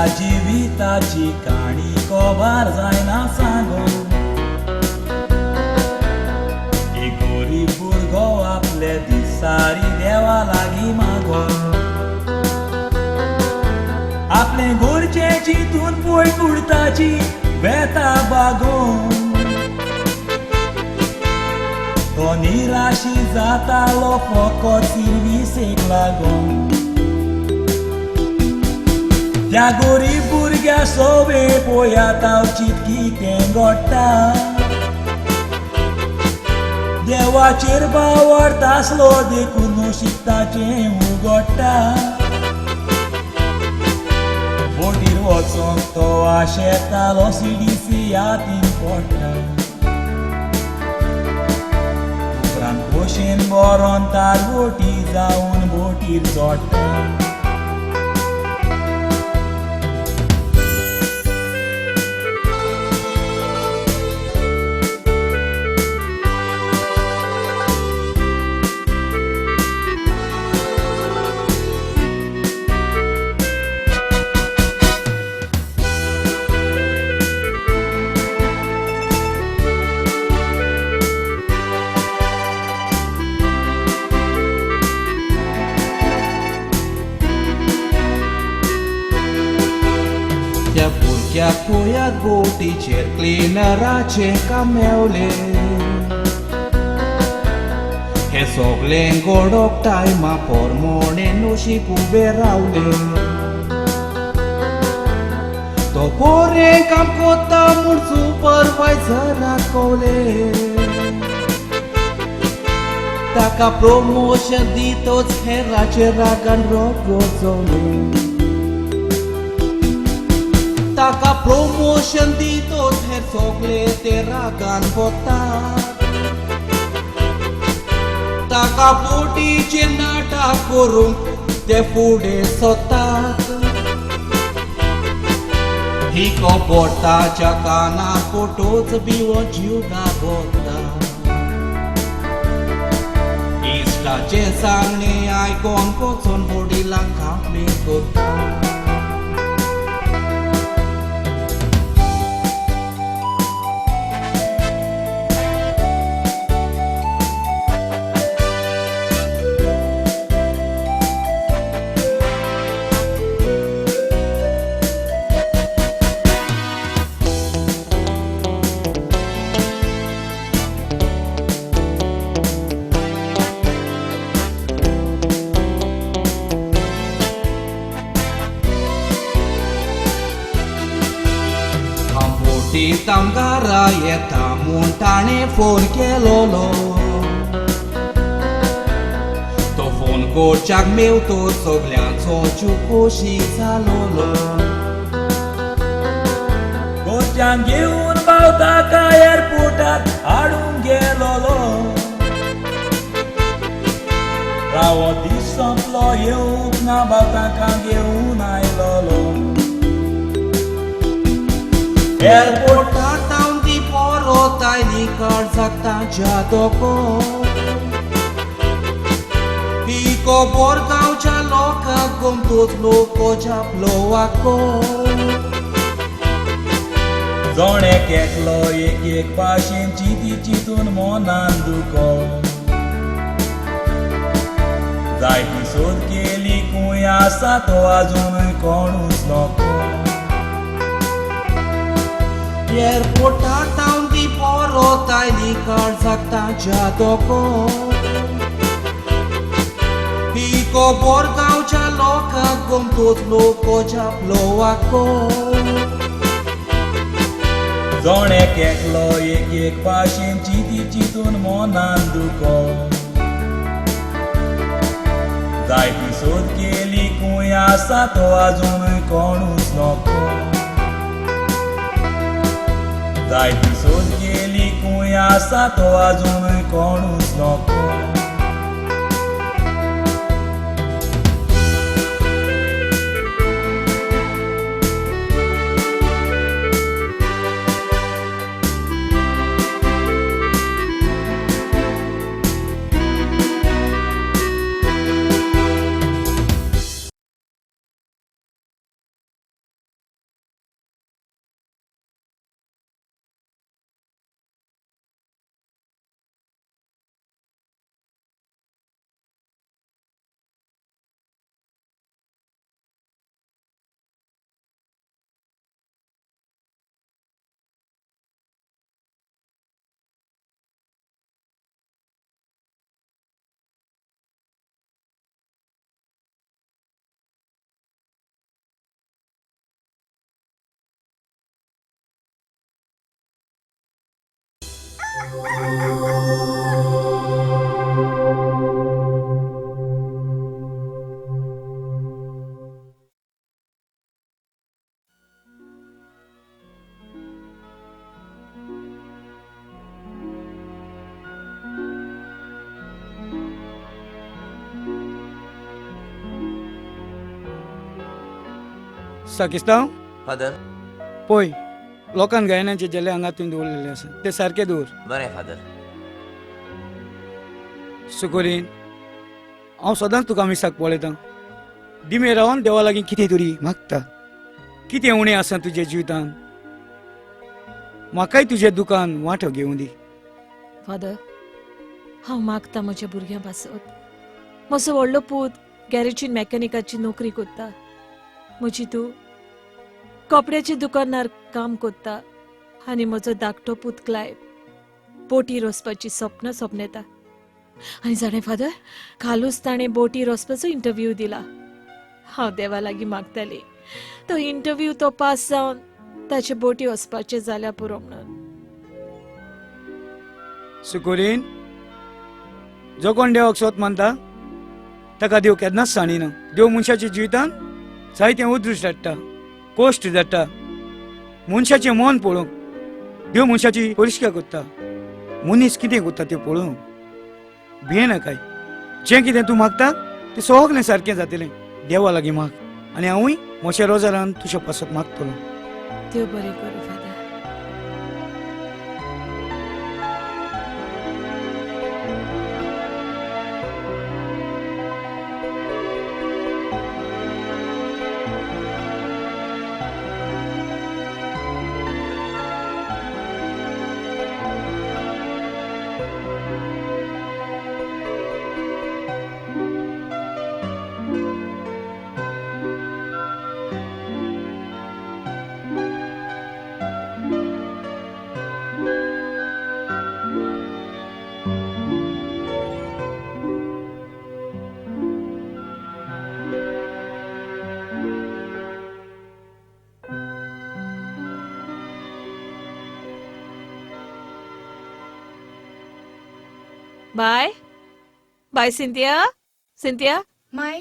त्या जिविताची काणी खबर जायना सांगून. एक गरीब भुरगो आपले दिसारी देवा लागीं मागोन आपले गोरचे चिंतून पोय कुडताची वेता बागोन. तो निराशी जातालो फकत सिर्विसेक लागोन. त्या गरीब भुरग्या सोवे पळयात हांव चिंत कितें घडटा. देवाचेर बावडत आसलो देखून शिकताचें उगडटा. बोटीर वचोंक तो आशेतालो सीडीसी यादीन पडटा. उपरांत खोशेन बरोन तार बोटी जावन बोटीर चडटा. त्या भुरग्याक पळयात बोटीचेर क्लिनराचें काम मेवलें. हें सगलें घडोवप टायमा पोरमोणें नशीब उबें रावलें. तो बरें काम कोत्ता म्हूण सुपरवायजराक कवलें. ताका प्रमोशन दितच हेराचेर रागान रोगो जवलें. ताका प्रमोशन दितोच हेर सगळे ते रागान वतात. ताका बोटीचेर नाटक करूंक ते फुडें सोदतात. ही खबर ताच्या कानार फोटोच बिवो जीव दाबता. इश्टाचें सांगणें आयकोन वचोन वडिलांक कांपणी करता. कामगारा येता म्हूण ताणें फोन केलोलो. तो फोन करच्याक मेवतो सगल्यांचो जीव खोशी जालोलो. गोरच्यांक घेवन पावता काय एअरपोर्टार हाडूंक गेलोलो. रावो दीस सोंपलो येवंक ना भाव घेवन आयलोलो. एअरपोर्टार तावन ती परत आयली काळजाक ताच्या धोको. ही खबर गांवच्या लोकांक गोमतोच लोक जापलो वाको. जण एक एकलो एक एक भाशेन चिंती चिंतून मनान दुखो. जायती सोद केली खंय आसा तो आजुनूय कोणूच नको. एअरपोर्टार तावन ती परत आयली काळजाक ताच्या धोको. ही खबर गांवच्या लोकांक गोमतोच लोक जापलो वाको. जण एक एकलो एक एक भाशेन चिंती चिंतून मनान दुखो. जायती सोद केली खंय आसा तो आजुनूय कोणूच नको. जायती सोद केली खंय आसा तो आजुनूय कोणूच नको. साकिस्तांव फादर, पळय लोकान गायनांचे जेले हांगा तुवें दवरलेले आसा ते सारके दवर. बरें फादर. सुकोरीन, हांव सदांच तुका मिसाक पळयतां. दिमे रावन देवा लागीं कितें तरी मागता. कितें उणें आसा तुज्या जिवितान, म्हाकाय तुजें दुकान वांटो घेवं दी. फादर, हांव मागता म्हज्या भुरग्यां पासत. म्हजो व्हडलो पूत गॅरेजीन मॅकॅनिकाची नोकरी करता. म्हजी तूं कपड्याच्या दुकानार काम करता आनी म्हजो धाकटो पूत क्लायव बोटीर वचपाची सपनां सपनेता. आनी जाणें फादर, कालूच ताणें बोटीर वचपाचो इंटरव्यू दिला. हांव देवा लागीं मागताली तो इंटरव्यू तो पास जावन ताचे बोटी वचपाचें जाल्यार पुरो म्हणून. सुकोरीन, जो कोण देवाक सोत मानता ताका देव केन्नाच सांडिना. देव मनशाच्या जिवितान जायतें उदृश्ट हाडटा, कोश्ट धाडटा. मनशाचें मन पळोवंक देव मनशाची परिक्षा करता. मनीस कितें करता तें पळोवंक भियेनाकाय. जें कितें तूं मागता तें सगळें सारकें जातलें. देवा लागीं माग आनी हांवूय म्हज्या रोजारान तुज्या पासत मागतलो. देव बरें करूं father. Bye bye Cynthia. Cynthia my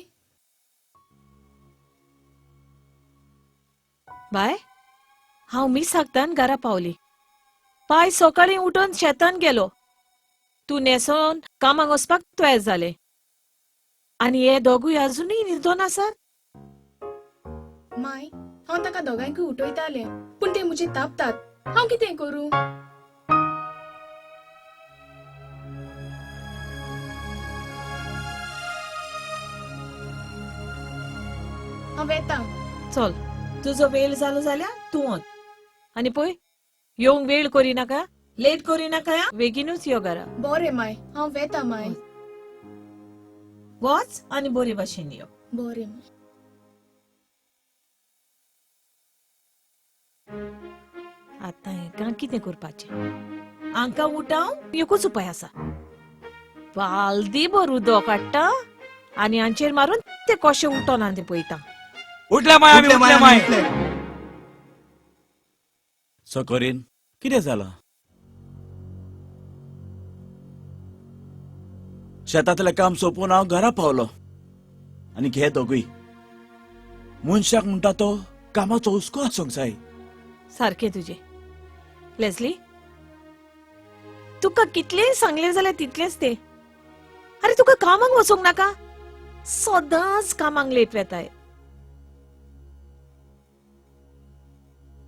बाय, हांव मिसाकतान घरा पावली. पाय सकाळीं उठून शेतान गेलो. तूं न्हेसोन कामाक वचपाक तयार जालें आनी हे दोगूय अजुनूय न्हिदोन आसात. माय, हांव ताका दोगांयकूय उठयतालें पूण ते म्हजे तापतात. हांव कितें करूं? हांव वेता. चल, तुजो वेळ जालो जाल्यार तूं वच. आनी पळय, येवंक वेळ करिनाका, लेट करिनाका, बेगीनूच यो घरा. बरें माय, हांव वेता माय. वच आनी बरे भाशेन यो. बरें माय. आतां हेंकां कितें करपाचें? हांकां उठाव एकूच उपाय आसा. बालदी भर उदक हाडटा आनी हांचेर मारून ते कशें उठोना तें पळयता. उठले माय, आमी उठले माय. सकोरीन, कितें जालां? शेतांतलें काम सोंपोवन हांव घरा पावलो आनी घे दोगूय. मनशाक म्हणटा तो कामाचो हुस्को आसूंक जाय. सारकें तुजें लेस्ली. तुका कितलेंय सांगलें जाल्यार तितलेंच तें. आरे तुका कामाक वचूंक नाका? सदांच कामाक लेट वेताय.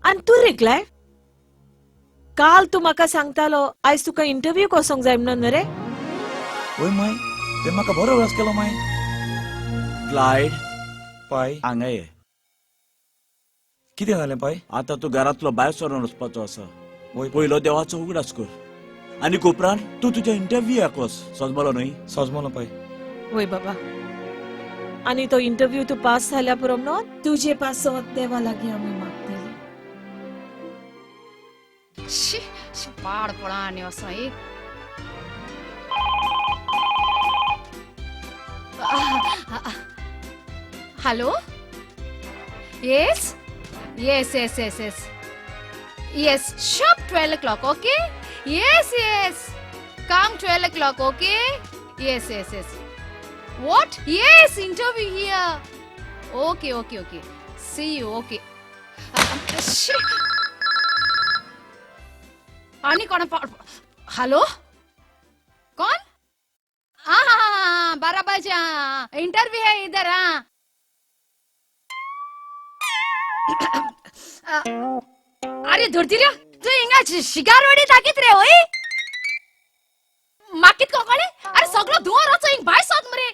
आनी तूं रे क्लायव, काल तूं म्हाका सांगतालो आयज तुका इंटरव्यू वचोंक जाय म्हणून न्हय रे? वय माय, ते म्हाका बरो वेळास केलो माय. क्लायड पाय हांगा ये. कितें जालें पाय? आतां तूं घरांतलो भायर सरून वचपाचो आसा. वय. पयलो देवाचो उगडास कर आनी उपरांत तूं तुज्या इंटरव्यूआक वच. सजमलो न्हय? सजमलो पाय. वय बाबा, आनी तो इंटरव्यू तूं पास जाल्या पुरो म्हणून तुजे पासत देवा लागीं आमी मागतली. शी, पाड पडा आनी असो एक. Hello, yes yes yes yes yes yes, sharp 12 o'clock. Okay, Yes yes, come 12 o'clock, okay? Yes yes yes. What? Yes, interview here. Okay okay okay, see you. Okay. आणि कोण? हॅलो, कौन? हाँ हाँ हाँ, 12 बजे. हाँ, इंटरव्यू है इधर. हाँ. अरे धरती रे, तू हिंगा शिगार वडी दाखीत रे होय माकीत कोकणे. अरे सगळो धुंवर वचो हिंग भायर सोद मरे.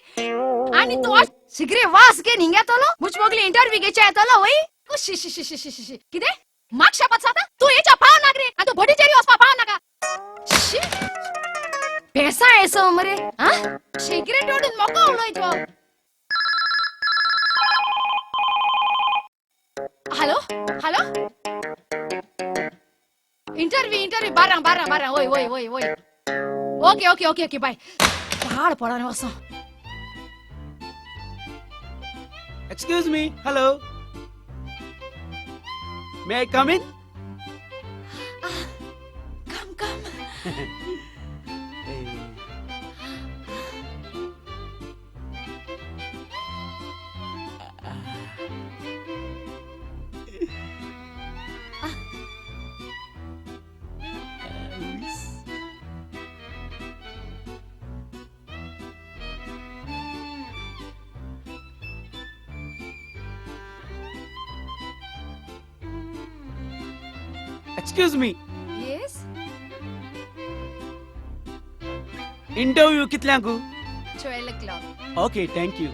आनी तूं सिगरे वास घेन हिंग येतलो, मुज मोगली इंटरव्यू घेवच्या येतलो होय. शी शी शी शी शी, कितें म्हाक शापात जाता? तूं हेच्या पाव नाक रे, आनी तूं बोटीचेर वचपा पाव नाका. शी भेसा येसो मरे. आं, सिगरेट ओडून मोको उडय तो. Hello hello, interview interview 12 12 12. ओय ओय ओय ओय, okay okay okay okay, bye. पाड पडोन वचो. Excuse me, hello, may I come in? Come come. Excuse me. Yes. Interview कितल्यांक? 12 o'clock. Okay, thank you.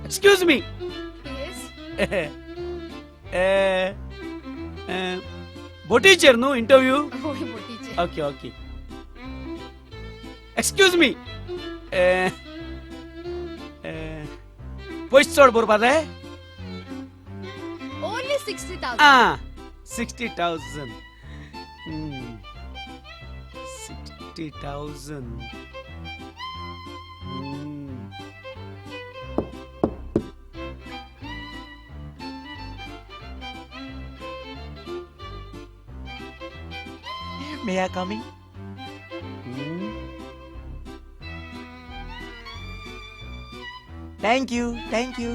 Excuse me. Yes. बोटीचेर न्हू इंटरव्यू? होय, बोटीचेर. Okay okay. Excuse me, पयशे चड बरोवपा जाय? Only 60,000. आं, 60,000. 60,000. May I come in? Thank you, thank you.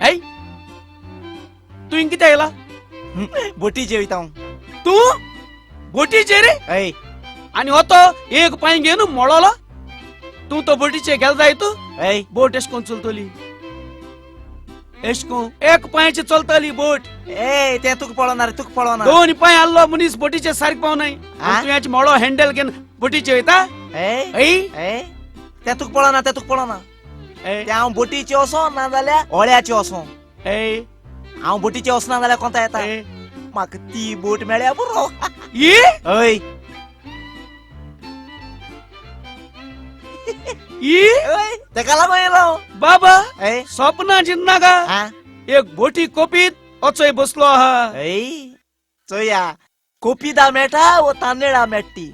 Hey, तूं हिंग कित्याक येयला? बोटीचेर वयता हांव. तूं बोटीचेर रे? हय. आनी हो तो एक पांय घेवन मोडलो. तूं तो बोटीचेर गेलो जाय तूं? हय. बोट एश कोन चलतली? एश कोन एक पांयाचे चलतली बोट. ए, तें तुका पळोवना रे, तुका पळोवना. दोन पांय आहलो मनीस बोटीचेर सारकें पावनाय. तुवें मोडो हँडल घेवन बोटीचेर वयता? हय. तें तुका पळोवना, तें तुका पळोवना. तें हांव बोटीचेर वचों ना जाल्यार होळ्याचेर वचों. हांव बोटीचेर वचना जाल्यार कोंता येता. म्हाका ती बोट मेळ्ळ्या पुरो. हय. तेका लागून येयलो बाबा. सपना चिंतनाका, एक बोटी कोपीत ओचोय बसलो आहा. चोया, कोपिदा मेळटा वो तांदळा मेळटी.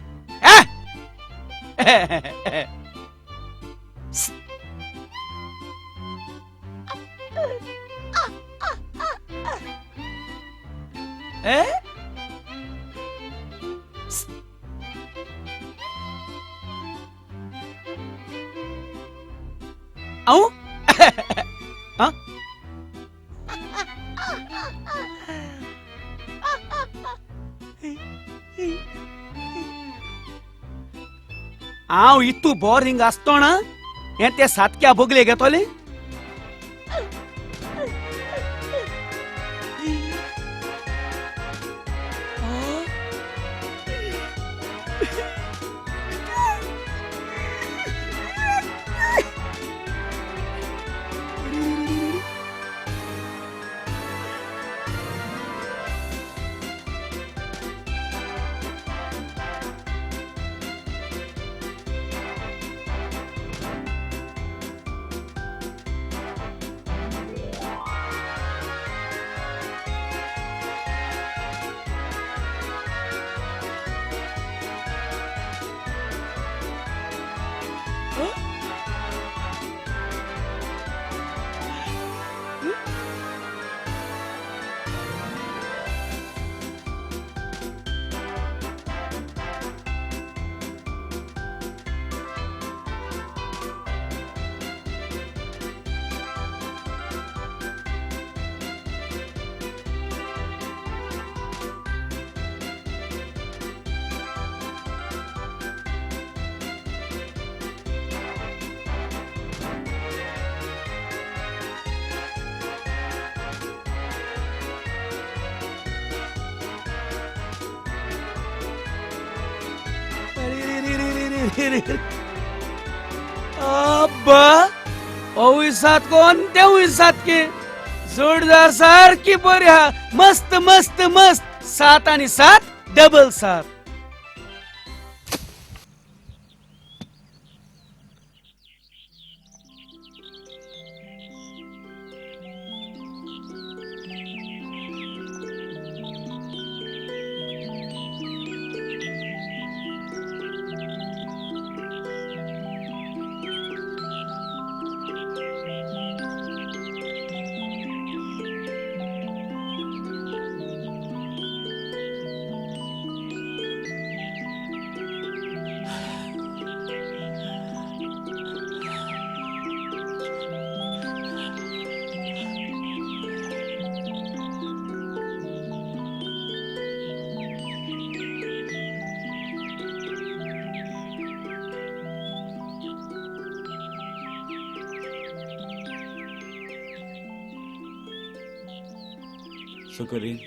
हांव हांव इतू बोरींग आसतोना हें ते सातक्या बगले घेतोले. रे रे अब्बा, ओवूय सात कोण तेवूय सातके जोडदार सारकी बरी हा. मस्त मस्त मस्त. 7 आणि 7 डबल 7. सुकरीन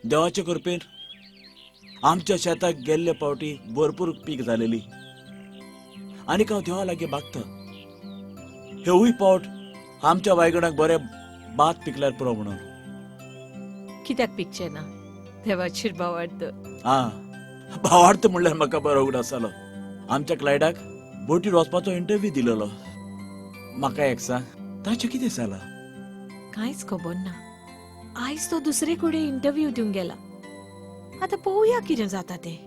देवाचे कृपेन आमच्या शेताक गेल्ले पावटी भरपूर पीक झालेली आनी हांव देवा लागीं मागता हेवूय पावट आमच्या वायगणाक बरे भात पिकल्यार पुरो म्हणून. कित्याक पिकचें ना देवाचेर भावार्थ. आं, भावार्थ म्हणल्यार म्हाका बरो उगडास जालो. आमच्या क्लायडाक बोटीर वचपाचो इंटरव्यू दिलेलो. म्हाका एक सांग, ताचें कितें जालां? कांयच खबर ना. आयज तो दुसरे कडेन इंटरव्यू दिवंक गेला. आतां पळोवया कितें जाता तें.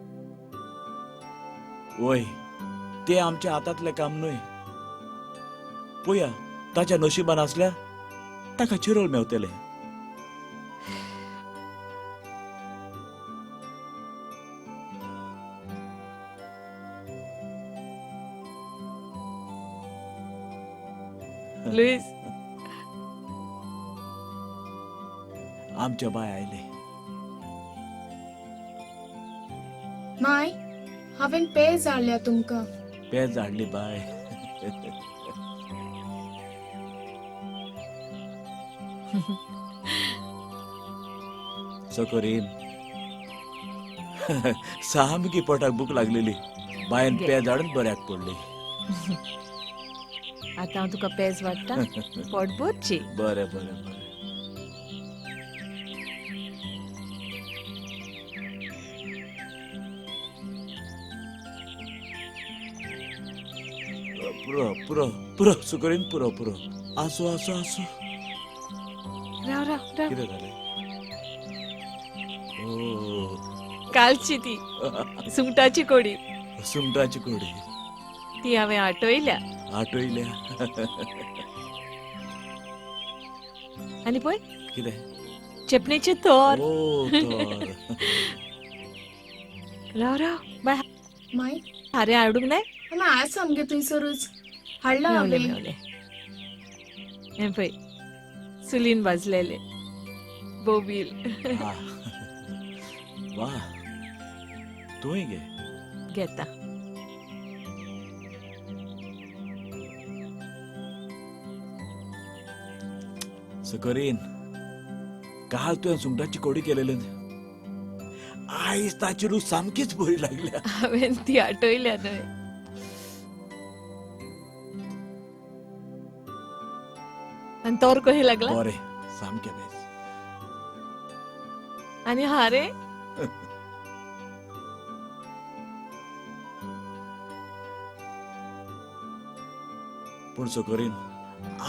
वय, ते आमच्या हातांतलें काम न्हय. पळया ताच्या नशिबान आसल्यार ताका चिरोल मेवतलें. लुईस, आमच्या बाय आयले. माय, हांवें पेज हाडल्या तुमकां. पेज हाडली बाय. सकरीन सामकी पोटाक भूक लागलेली. बायन पेज हाडून बऱ्याक पडली. आतां हांव तुका पेज वाडटा, पोट भरची. बरें बरें बरें. पुरो पुरो पुरो सुकरीन, पुरो पुरो. आसो आसो आसो. राव राव राव. कितें जालें? कालची ती सुंगटाची कोडी. सुंगटाची कोडी ती हांवें आटयल्या. आटयल्या. आनी पळय कितें? चेपणेचे तोर. राव राव बाय. माय, हारें हाडूंक नाय? ना, आसा मगे थंयसरूच हाडला हांवें. मेवलें. हें पळय चुलीन भाजलेले बोबील. वा, तूंय घे. घेता. सकरीन, काल तुवें सुंगटाची कोडी केलेली, आयज ताची रूच सामकीच बरी लागल्या. हांवें ती आटयल्या न्हय. आनी तोर कशें लागला? बरें, सामकें बेस. आनी हारे? पूण सकरीन,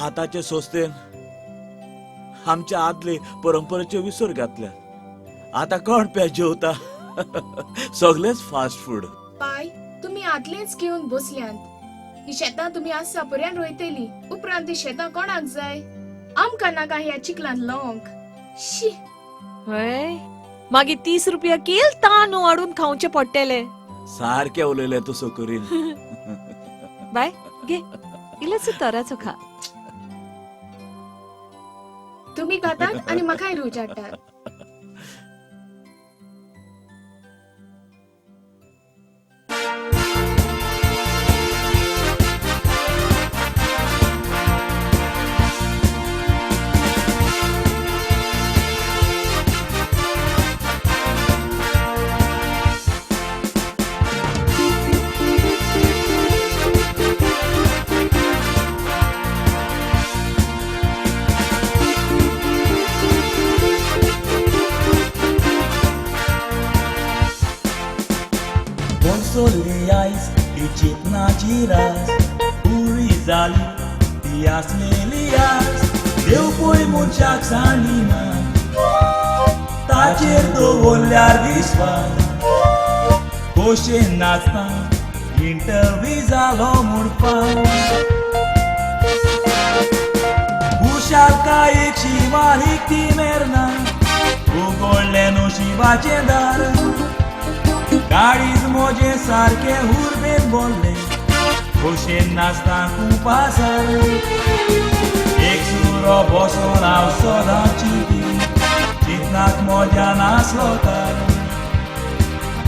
आतांचे संस्थेन आमच्या आदले परंपरेचे विसर घातल्या. आतां कोण पेज जेवता? सगळेच फास्ट फूड. पाय, तुमी आदलेच घेवन बसल्यांत. ही शेतां तुमी आसा पर्यंत रोयतली, उपरांत ती शेतां कोणाक जाय? आमकां नाका ह्या चिखलांत लवंक. शी. हय, मागीर 30 रुपया कील तांदूळ हाडून खावचे पडटले. सारकें उलयलें तूं सकरीन. बाय घे, इल्लोसो तोराचो खा. तुमी खातात आनी म्हाकाय रूच हाडटात. सोडली आयज ती चिंतनाची रास पुरी जाली ती आसलेली आस. देव पळय मनशाक सांडिना ताचेर दवरल्यार विस्वास. खोशेन नाचता इंटरव्यू जालो म्हणपाक खुशालकायेची मारीक ती मेरना उगडलें नशिबाचें दार. काळीज म्हजें सारकें उर्बेन बोल्लें खोशेन नाचता कुपासार. एक सुरो बसोन हांव सदां चिंती चिंतनाक म्हज्या नासलो तार.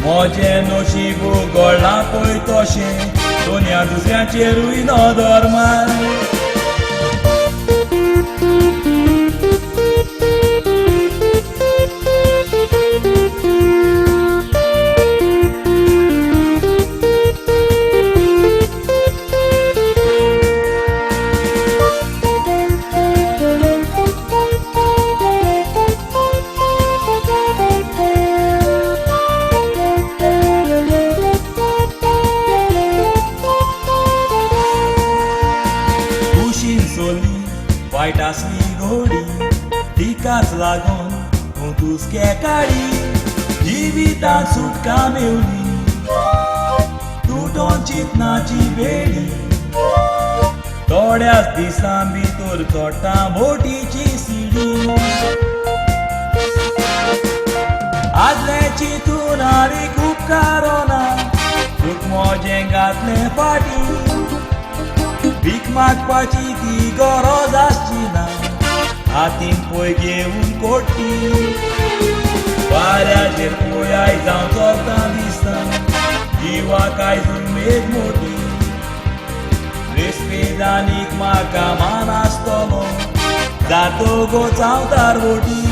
म्हजें नशीब उगडलां पळय तशें दोनया दुसऱ्यांचेरूय नदर मार. वायट आसली घोडी तिकाच लागून तूं दुसके काडी जिवितांत सुटका मेवली तुटोन चिंतनाची बेडी. थोड्याच दिसां भितर चडटा बोटीची सिडी. आदलें चिंतून आनीक उपकारना तूक म्हजें घातलें फाटीं. भीक मागपाची ती गरज आसची ना हातीन पय घेवन कोटी. वाऱ्याचेर पळय आयज हांव चलता दिसता जिवाक आयज उमेद मोटी. रेस्पेद आनीक म्हाका मान आसतलो जातकच हांव तारवटी.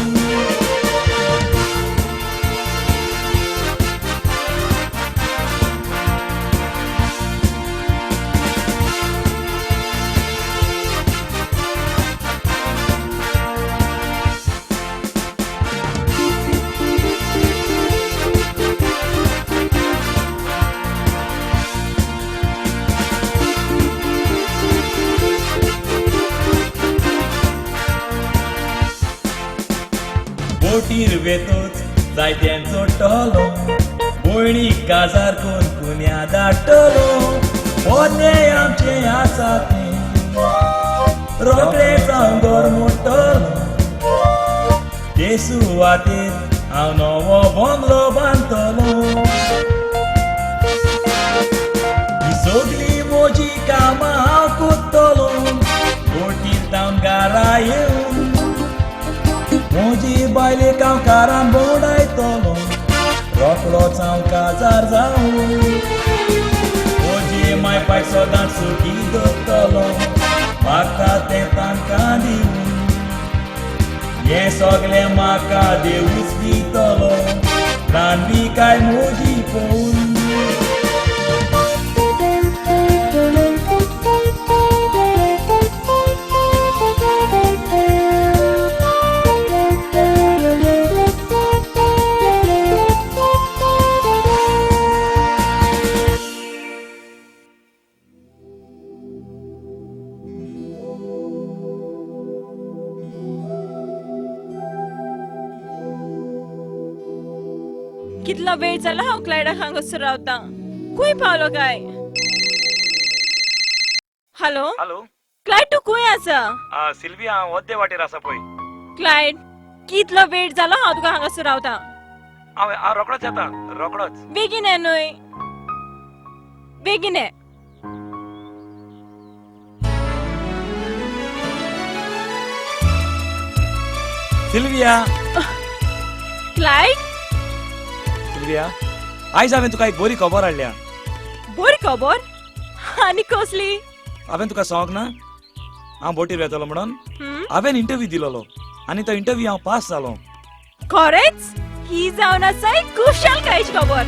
बोटीर वेतोच जायत्यान चडटलो भयणीक काजार कोन कुन्या धाडटलो. पोन्नें आमचें आसा तें रोखडेंच हांव घर मोडटलो. ते सुवातेर हांव नवो बंगलो बांदतलो. ही सगळीं म्हजी कामां हांव कोत्तलो बोटीर तावन घरा येवन. म्हजी बायलेक हांव कारान भोंवडायतलो रोखडोच हांव काजार जावन. म्हजी माय पाय सदांच सुखी दवरतलो म्हाका तें तांकां दिवन. हें सगळें म्हाका देवूच दितलो ल्हानविकाय म्हजी पळोवन. कितलो वेळ जाला हांव क्लायडाक हांगासर रावता. खंय पावलो काय? हॅलो हॅलो क्लायड, तूं खंय आसा? सिल्विया, हांव अद्दे वाटेर आसा पळय. क्लायड, कितलो वेळ जालो हांव तुका हांगासर रावता. हांव रोखडोच येता, रोखडोच. बेगीन ये न्हय, बेगीन ये. सिल्विया. क्लायड. सिल्विया, आयज हांवें तुका एक बरी खबर हाडल्या. बरी खबर? आनी कसली? हांवें तुका सांगूंक ना हांव बोटीर वेतलो म्हणून? हांवें इंटरव्यू दिलोलो आनी तो इंटरव्यू हांव पास जालो. खरेंच? ही जावन आसा एक खुशालकायेची खबर.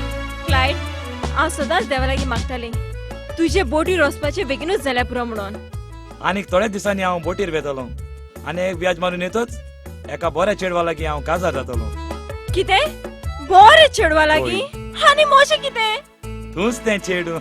क्लायड, हांव सदांच देवा लागीं मागतालें तुजे बोटीर वचपाचें बेगीनूच जाल्यार पुरो म्हणून. आनीक थोड्याच दिसांनी हांव बोटीर वेतलो आनी एक व्याज मारून येतच एका बऱ्या चेडवा लागीं हांव काजार जातलो. कितें? बरें चेडवा लागीं? आनी म्हजें कितें? तूंच तें चेडूं.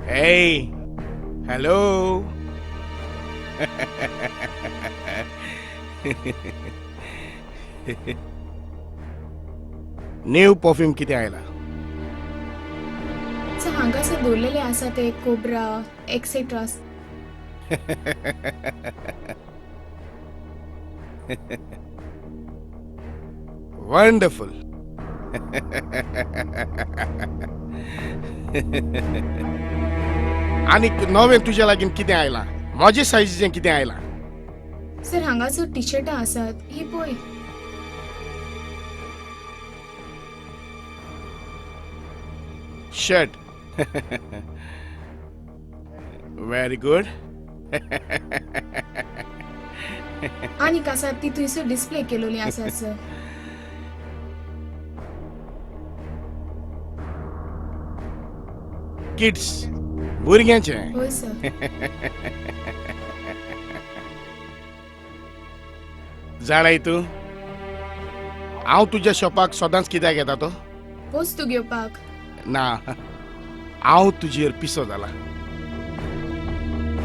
Hey, hello. New perfume कितें आयला? सर हांगासर दवरलेले आसा ते कोब्रा एक्सेट्रा. वंडरफुल. आनीक नवें तुज्या लागीं कितें आयलां? म्हजे सायजीचें कितें आयलां? सर हांगासर टी शर्टां आसात, ही पळय. शर्ट. Very good. आनीक आसात ती थंयसर डिस्प्ले केलोली आसा सर. किड्स भुरग्यांचे. हय सर. जाणाय तूं, हांव तुज्या शॉपाक सदांच कित्याक येता तो? वस्तू घेवपाक. ना, हांव तुजेर पिसो जाला.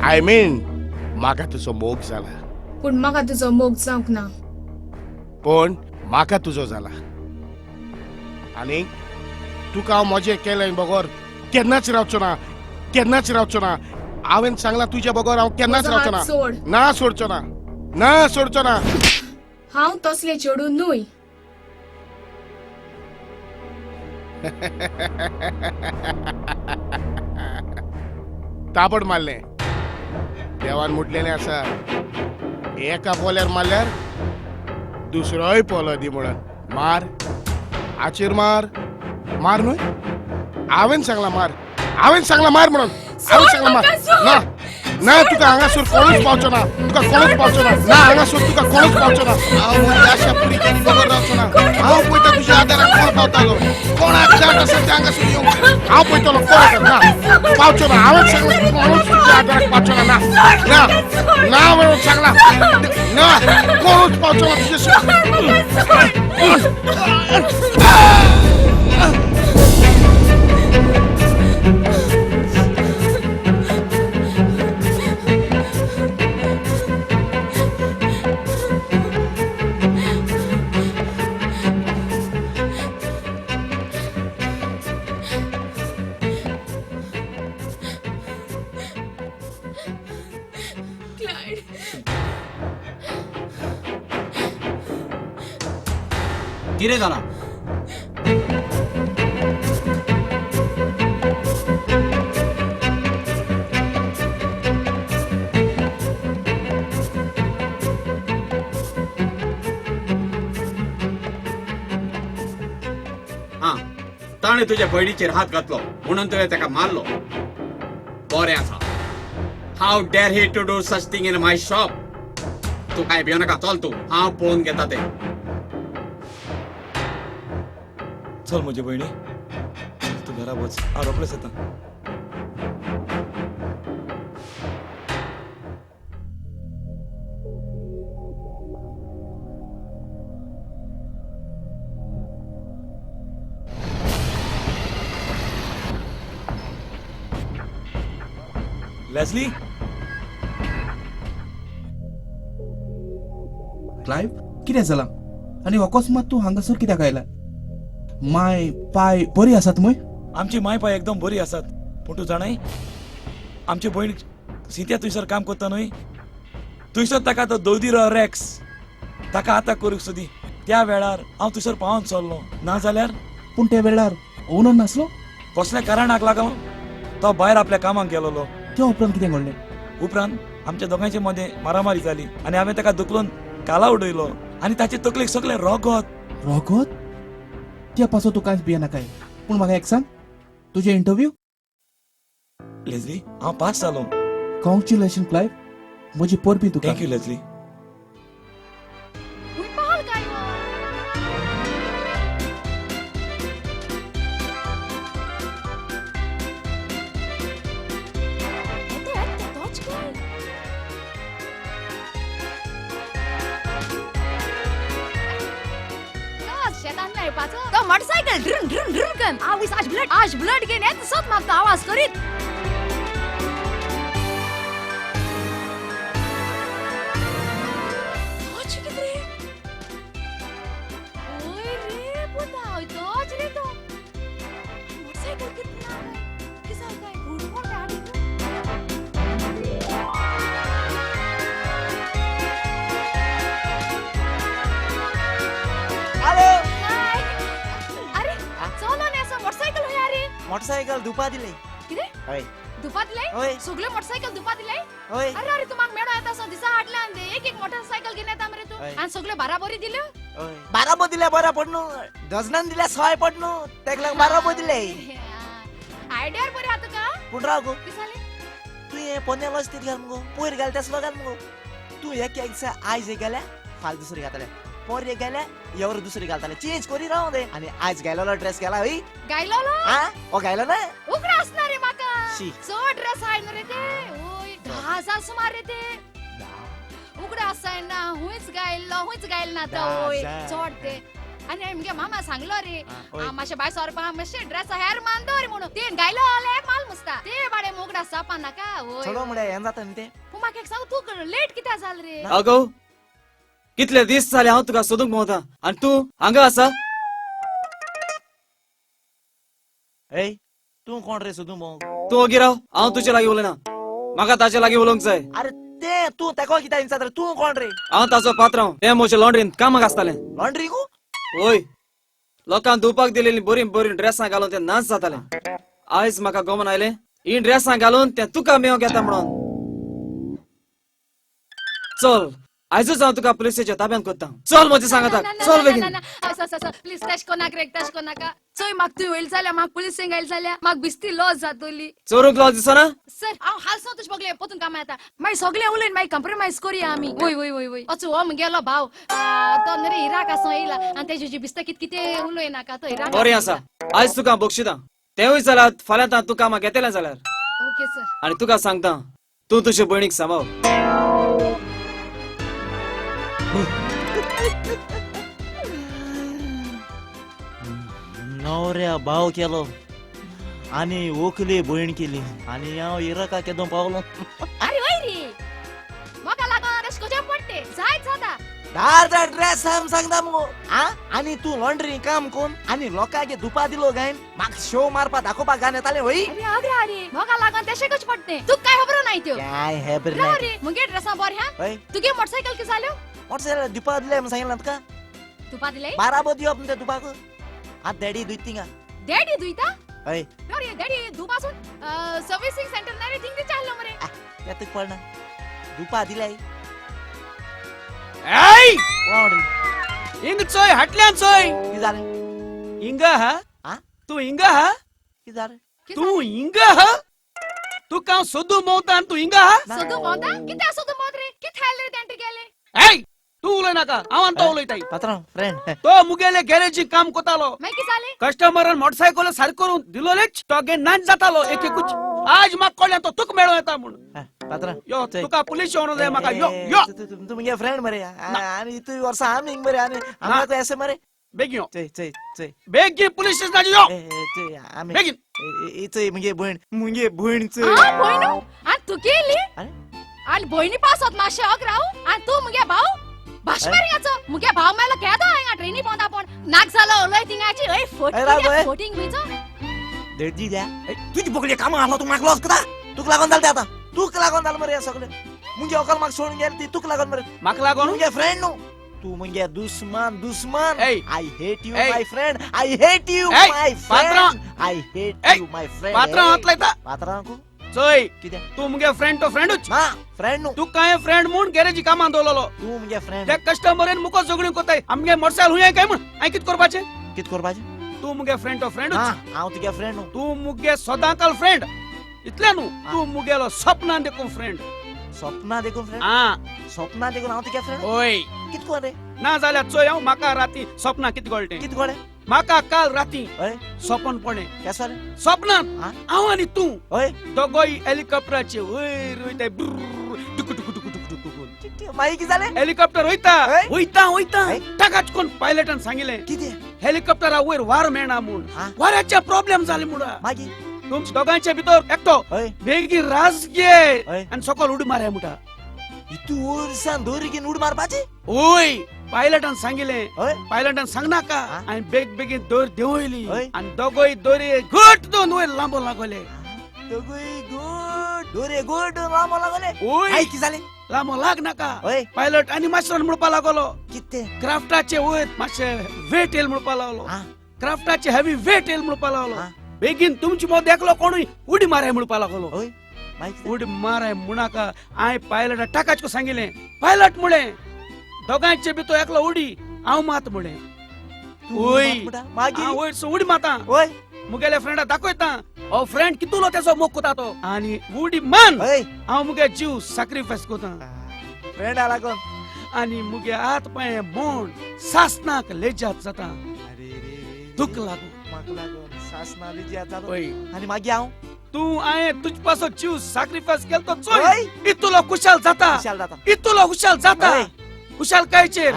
I mean म्हाका तुजो मोग जाला. पूण म्हाका तुजो मोग जावंक ना. पूण म्हाका तुजो जाला. आनी तुका हांव म्हजें केलें बगर केन्नाच रावचो ना, केन्नाच रावचो ना. हांवें सांगलां तुज्या बगर हांव केन्नाच रावचो ना. ना सोडचो ना, ना सोडचो ना. हांव तसलें चेडूं न्हय. तापड मारलें. देवान म्हटलेलें आसा, एका पोल्यार मारल्यार दुसरोय पोलो दी म्हणून. मार, आचेर मार, मार न्हय. हांवें सांगलां मार, हांवें सांगलां मार म्हणून. हांवें सांगलां मार. ना ना, तुका हांगासर कोणूच पावचो ना, तुका कोणूच पावचो ना. ना, हांगासर तुका कोणूच पावचो ना. हांव म्हज्या आशा पुरी केली बगर रावचो ना. हांव पळयता तुज्या आदाराक कोण पावतालो. कोणाक जाण आसा ते हांगासर येवंक. हांव पळयतलो कोण आसा. ना, पावचो ना. हांवें सांगलां कोणूच तुज्या आदाराक पावचो ना. ना ना ना, हांवें सांगलां ना, कोणूच पावचो ना तुज्या. कितें जालां? आं, ताणें तुज्या भयणीचेर हात घातलो म्हणून तुवें ताका मारलो. बरें आसा. How dare he to do such thing in my shop? तूं कांय भियो नाका, चल तूं, हांव पळोवन घेता तें. चल म्हजे भयणी, तूं घरा वच, हांव रोखडेच येता. लेस्ली. क्लायव, कितें जालां आनी अकस्मात तूं हांगासर कित्याक आयला? माय पाय बरी आसात मय? आमची माय पाय एकदम बरी आसात, पूण तूं जाणाय आमची भयण सिंतिया थंयसर काम करता न्हय, थंयसर ताका तो दोदीरो रॅक्स ताका आतां करूंक सोदी. त्या वेळार हांव थंयसर पावोन चल्लो, ना जाल्यार. पूण त्या वेळार ओनर नासलो? कसल्या कारणाक लागून तो भायर आपल्या कामाक गेलोलो. त्या उपरांत कितें घडलें? उपरांत आमच्या दोगांयचे मदें मारामारी जाली आनी हांवें ताका धुकलून काला उडयलो आनी ताचे तकलेक सगळें रोगत. रोगत? त्या पासो तूं कांयच भियेनाकाय. पूण म्हाका एक सांग, तुजें इंटरव्यू? लेस्ली, हांव पास जालो. कॉंग्रेच्युलेशन क्लायव, म्हजी परबीं तुका. Thank you Leslie. तो मोटरसायकल ड्रुन ड्रुन ड्रुन कर आवयस आज ब्लड आज ब्लड घेन येत सोत म्हाका आवाज करीत. तोच कितें रे? ओय रे पुता, तोच रे तो. मोटरसायकल कितें ना काय? कितें काय? घुडमोड काय हाडी तूं? हॅलो. मोटरसायकल धुपा दिले. कितें? हय. धुपा दिले? हय. सगळे मोटरसायकल धुपा दिले? हय. अरे अरे तूं म्हाका मेळो येता सो दिसा हाडला आनी एक एक मोटरसायकल घेवन येता मरे तूं. आनी सगळे बाराबरी दिल्यो? हय. बाराबो दिल्या बऱ्या पडनु, डजनान दिल्या सय पडनु, तेका लागून बाराबो दिले. आयडियार बरी आहा तुका. पूण राव गो, कितें जालें? तूं हें पोन्नें लॉज घाल मुगो, पयर घाल तेसलो घाल मुगो. तूं एक एक दिसा आयज एक घाल्या, फाल्यां दुसरी घातले, पोर एक घाल्या, येवर दुसरी घालताले, चेंज करी राव दे. आनी आयज घायलेलो ड्रेस घाला हय? घायलोलो? आं, हो घायलो ना? उगडा आसना रे म्हाका. चड ड्रेस आय न्हू रे ते. ओय 10,000 सुमार रे ते. उगडा आसाय ना, हुंयच घायल्लो, हुंयच घायल ना तो. ओय चड ते. आनी म्हगे मामा सांगलो रे, मातशें भायर सरपा मातशें ड्रेस हेर मान दवर म्हणून, तेन घायलो एक माल मुसता ते बाडे मुगडा सापा नाका. ओय चलो म्हळ्यार हें जाता न्ही तें. पूण म्हाका एक सांग, तूं लेट कित्याक जाल रे? आगो कितले दीस जाले हांव तुका सोदूंक भोंवता आनी तूं हांगा आसा? ए तूं कोण रे सोदूंक भोंवंक? तूं ओगी राव, हांव तुजे लागीं उलयना, म्हाका ताजे लागीं उलोवंक जाय. अरे ते तूं ताका कित्याक विचारता रे? तूं कोण रे? हांव ताजो पात्रांव, तें म्हजे लॉन्ड्रींत कामाक आसतालें. लॉन्ड्रीकू? वय, लोकांक धुवपाक दिलेलीं बरीं बरीं ड्रेसां घालून तें नाच जातालें. आयज म्हाका गमन आयलें हीं ड्रेसां घालून तें तुका मेवंक येता म्हणून. चल आयजूच हांव तुका पुलिसेच्या ताब्यांत करता. चल म्हजें सांगता, चल बेगीन. प्लीज तशें कोनाक रे, तशें कोनाका. चोय म्हाका तुवें वयले जाल्यार म्हाका पुलिसेंक आयले जाल्यार म्हाका बिस्ती लॉस जातली. चोरूंक लॉस दिसना? सर हांव हालसो तुजे बगले पोतून कामां येता, मागीर सगळे उलयन, मागीर कंप्रोमायज करुया आमी. वय वय वय वय अचो हो म्हगेलो भाव तो न्ही रे इराक आसो येयला आनी तेजे बिस्ता कित कितें उलय नाका. तो इराक बरें आसा, आयज तुका बक्षिता, तेंवूय जाल्यार फाल्यां तूं कामाक येतलें जाल्यार. Okay sir. आनी तुका सांगता, तूं तुजे भयणीक सांबाळ. नवऱ्या भाव केलो आनी ओकली भयण केली आनी हांव इराका केदो पावलो. अरे वय रे म्हाका लागून अशें करचें पडटे जायत जाता. 10,000 ड्रेस हांव सांगता मुगो. आं, आनी तूं लॉन्ड्री काम कोन आनी लोकांक धुपा दिलो गायन, म्हाका शो मारपा दाखोवपाक गायन येतालें वय. अरे अरे अरे म्हाका लागून तशें करचें पडटे, तुका कांय खबर नाय त्यो. काय खबर नाय रे मुगे ड्रेसां बरें हा. तुगे मोटरसायकल कितें जाल्यो? मोटरसायकल धुपा दिले म्हूण सांगिल्लें तुका. धुपा दिले? बाराबो दिवप न्हू ते धुपाक. आतां डॅडी दुयता थिंगा. डॅडी दुयता? हय. अरे डॅडी धुपासून सर्विसिंग सेंटर ना रे, थिंग चाललो मरे. तें तुका पडना, धुपा दिले. एय हिंग चोय, हाटल्यान चोय. कितें जालें? हिंगा हा? तूं हिंगा हा? कितें जालें? तूं हिंगा हा? तुका हांव सोदूंक भोंवता आनी तूं हिंगा हा? सोदूंक भोंवता? कित्याक सोदूंक भोंवता रे? कितें खायलें रे तेणें तुगेलें? ए तूं उलय नाका, हांव तो उलयताय. पात्रांव फ्रेंड तो मुगेले गॅरेजी काम कोतालो. कस्टमरान मोटरसायकल सारको करून दिलोलेच तो गे नाच जातालो एक एकूच. आज म्हाका कळ्ळें तो तुका मेळो येता म्हूण. पात्रांव यो तुका पुलीस येवन जाय म्हाका. यो यो तूं मुगे फ्रेंड मरे आनी तूं वर्सां आमी मरे आनी आमकां अशें मरे. बेगीन यो. चय चय चय बेगीन पुलीस स्टेशनाचे यो. चय आमी बेगीन. चय मुगे भयण, मुगे भयण चय. आ भयण आनी तूं गेली आनी भयणी पासत मातशें अग राव आनी तूं मुगे भाव भाशमारिंगाचो. मुगे भाव मेलो केदो हांगा ट्रेनी पोंदा पण नाक जालो उलय थिंगाची. अय फोटिंग फोटिंग खंयचो देडजी द्या. तुजी बोगले कामां आसलो तूं म्हाका लॉस करता. तुका लागून जालें तें आतां, तुका लागून जालें मरे हें सगळें. मुगे व्हंकल म्हाका सोडून गेली ती तुका लागून मरे. म्हाका लागून? मुगे फ्रेंड न्हू तूं, मुगे दुस्मान दुस्मान. I hate you my friend, I hate you my friend, I hate you my friend. पात्रांव हात लायता. पात्रांव चोय कितें तूं मुगे फ्रेंड तो फ्रेंडूच. ना फ्रेंड न्हू तूं कांय फ्रेंड म्हूण गॅरेजी कामां दवरलो. तूं मुगे फ्रेंड. त्या कस्टमरीन मुको झगडीं कोताय आमगे मोटरसायकल हुंय काय म्हूण. हांवें कितें करपाचें? कितें करपाचें? तूं मुगे फ्रेंड तो फ्रेंडूच. हांव तुगे फ्रेंड न्हू. तूं मुगे सदांकाल फ्रेंड इतलें न्हू, तूं मुगेलो सपनां देखून फ्रेंड. सपनां देखून फ्रेंड? सपनां देखून हांव तुगे फ्रेंड? हय. कितें कोण रे? ना जाल्यार चोय हांव म्हाका राती सपनां कितें कळटें. कितें कळ्ळें? म्हाका काल राती सपन पडलें. केसो रे? सपनांत हांव आनी तूं हय दोगोय हेलिकॉप्टराचे वयर वयताय. टुकू टुकू टुकू टुकू टुकू. मागीर कितें जालें? हेलिकॉप्टर वयता वयता वयता ताकाच कोण पायलटान सांगिल्लें कितें हेलिकॉप्टरा वयर वारो मेळना म्हूण. वाऱ्याचे प्रॉब्लेम जाले म्हूण मागीर तुमच्या दोगांच्या भितर एकटो बेगीन रास घे आनी सकल उडी माराय म्हणटा. इतू वरसान दोरी घेवन उडी मारपाची? ओय पायलटान सांगिल्लें. पायलटान सांगनाका आनी बेग बेगीन दोर देंवयली आनी दोगोय दोरी घट दोन वयर लांबो लागले. दोगूय घट दोरे घट लांबो लागले. ओय कितें जालें? लांबो लाग नाका. पायलट आनी मातसो म्हणपा लागलो कितें क्राफ्टाचे वयर मातशें वेट येयल म्हणपा लागलो. क्राफ्टाचे हेवी वेट येयल म्हणपा लागलो. बेगीन तुमचे मदीं एकलो कोणूय उडी माराय म्हणपा लागलो. उडी माराय म्हणनाका. हांवें पायलटा टाकाच सांगिल्लें. पायलट म्हळें दोगांयचे भितर एकलो उडी हांव मात म्हळें. वय हांव वयर उडी मारता मुगेल्या फ्रेंडा दाखयता हो फ्रेंड कितलो तेजो मोग कोता तो आनी उडी मान हांव मुगे जीव सॅक्रिफायस कोता फ्रेंडा लागून आनी मुगे हात पांय मोड सासनाक लेजात जाता. दुख लागून म्हाका लागून सासना लेजात जालो. आनी मागीर हांव तूं हांवें तुजे पासत जीव सॅक्रिफायस केलो तो चोय इतलो खुशाल जाता, इतलो खुशाल जाता. खुशाल कायचेर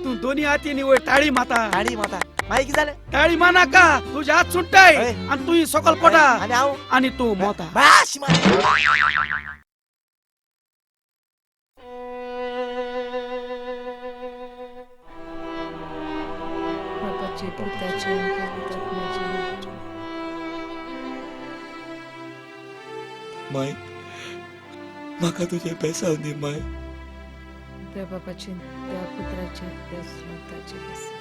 तूं दोनी हातींनी वयर ताळी माता. ताळी माता मागीर कितें जालें? ताळी मानाका तुजे हात सुट्टाय आनी तूं सकल पडटा आनी हांव आनी तूं मोता. बाश मार. माय म्हाका तुजें बेसांव दी माय. त्या बापाचे त्या पुत्राचे त्या सुताचे बेसांव.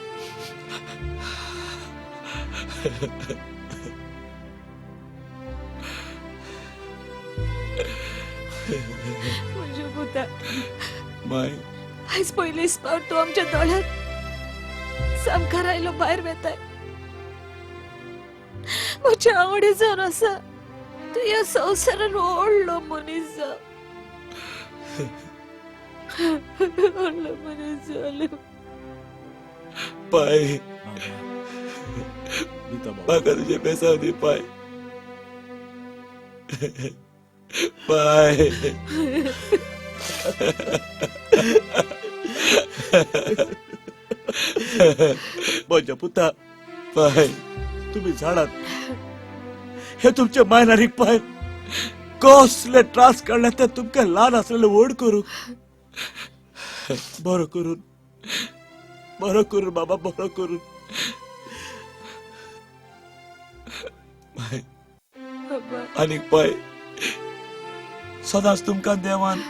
म्हज्या पुता माय आयज पयलीच फावट तूं आमच्या दोळ्यांत सामकार आयलो भायर वेताय. म्हज्या आवडी जावन आसा तूं ह्या संवसारान व्हडलो मनीस जाव, व्हडलो मनीस जालो. पाय म्हाका तुजें बेसांव दी पाय. पाय म्हज्या पुता पाय तुमी झाडात हे तुमचे मायनारीक पाय कसले त्रास काडले ते तुमकां ल्हान आसलेले व्हड करूंक. बरो करून बरो करून बाबा बरो करून. आनीक पाय सदांच तुमकां देवान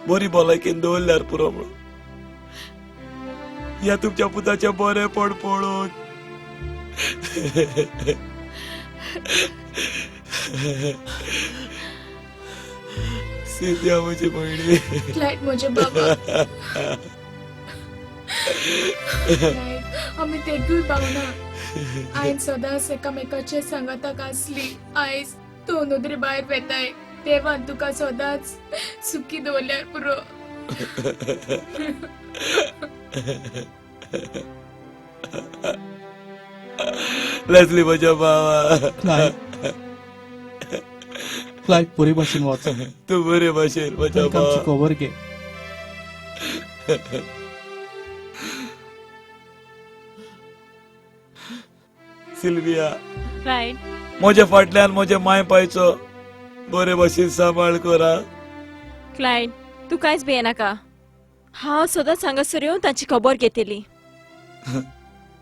बरी भलायकेन दवरल्यार पुरो म्हणून ह्या तुमच्या पुताचें बरेंपण पळोवन. सिद्ध्या म्हजी भयणी. क्लायड म्हजे बाबा. आमी तेगूय भावना आयन सदांच एकामेकाचे सांगाताक आसली. आयज तूं नदरे भायर वेताय. देवान तुका सदांच सुखी दवरल्यार पुरो. लेस्ली म्हज्या भावा. क्लाय, क्लाय बरे भाशेन वच. तूं बरे भाशेन म्हज्या भावा. आमची खबर घे. सिल्विया, म्हज्या फाटल्यान म्हज्या माय पायचो बरे भाशेन सांबाळ करा. क्लायड, तूं कांयच भियेनाका. हांव सदांच हांगासर येवन तांची खबर घेतली.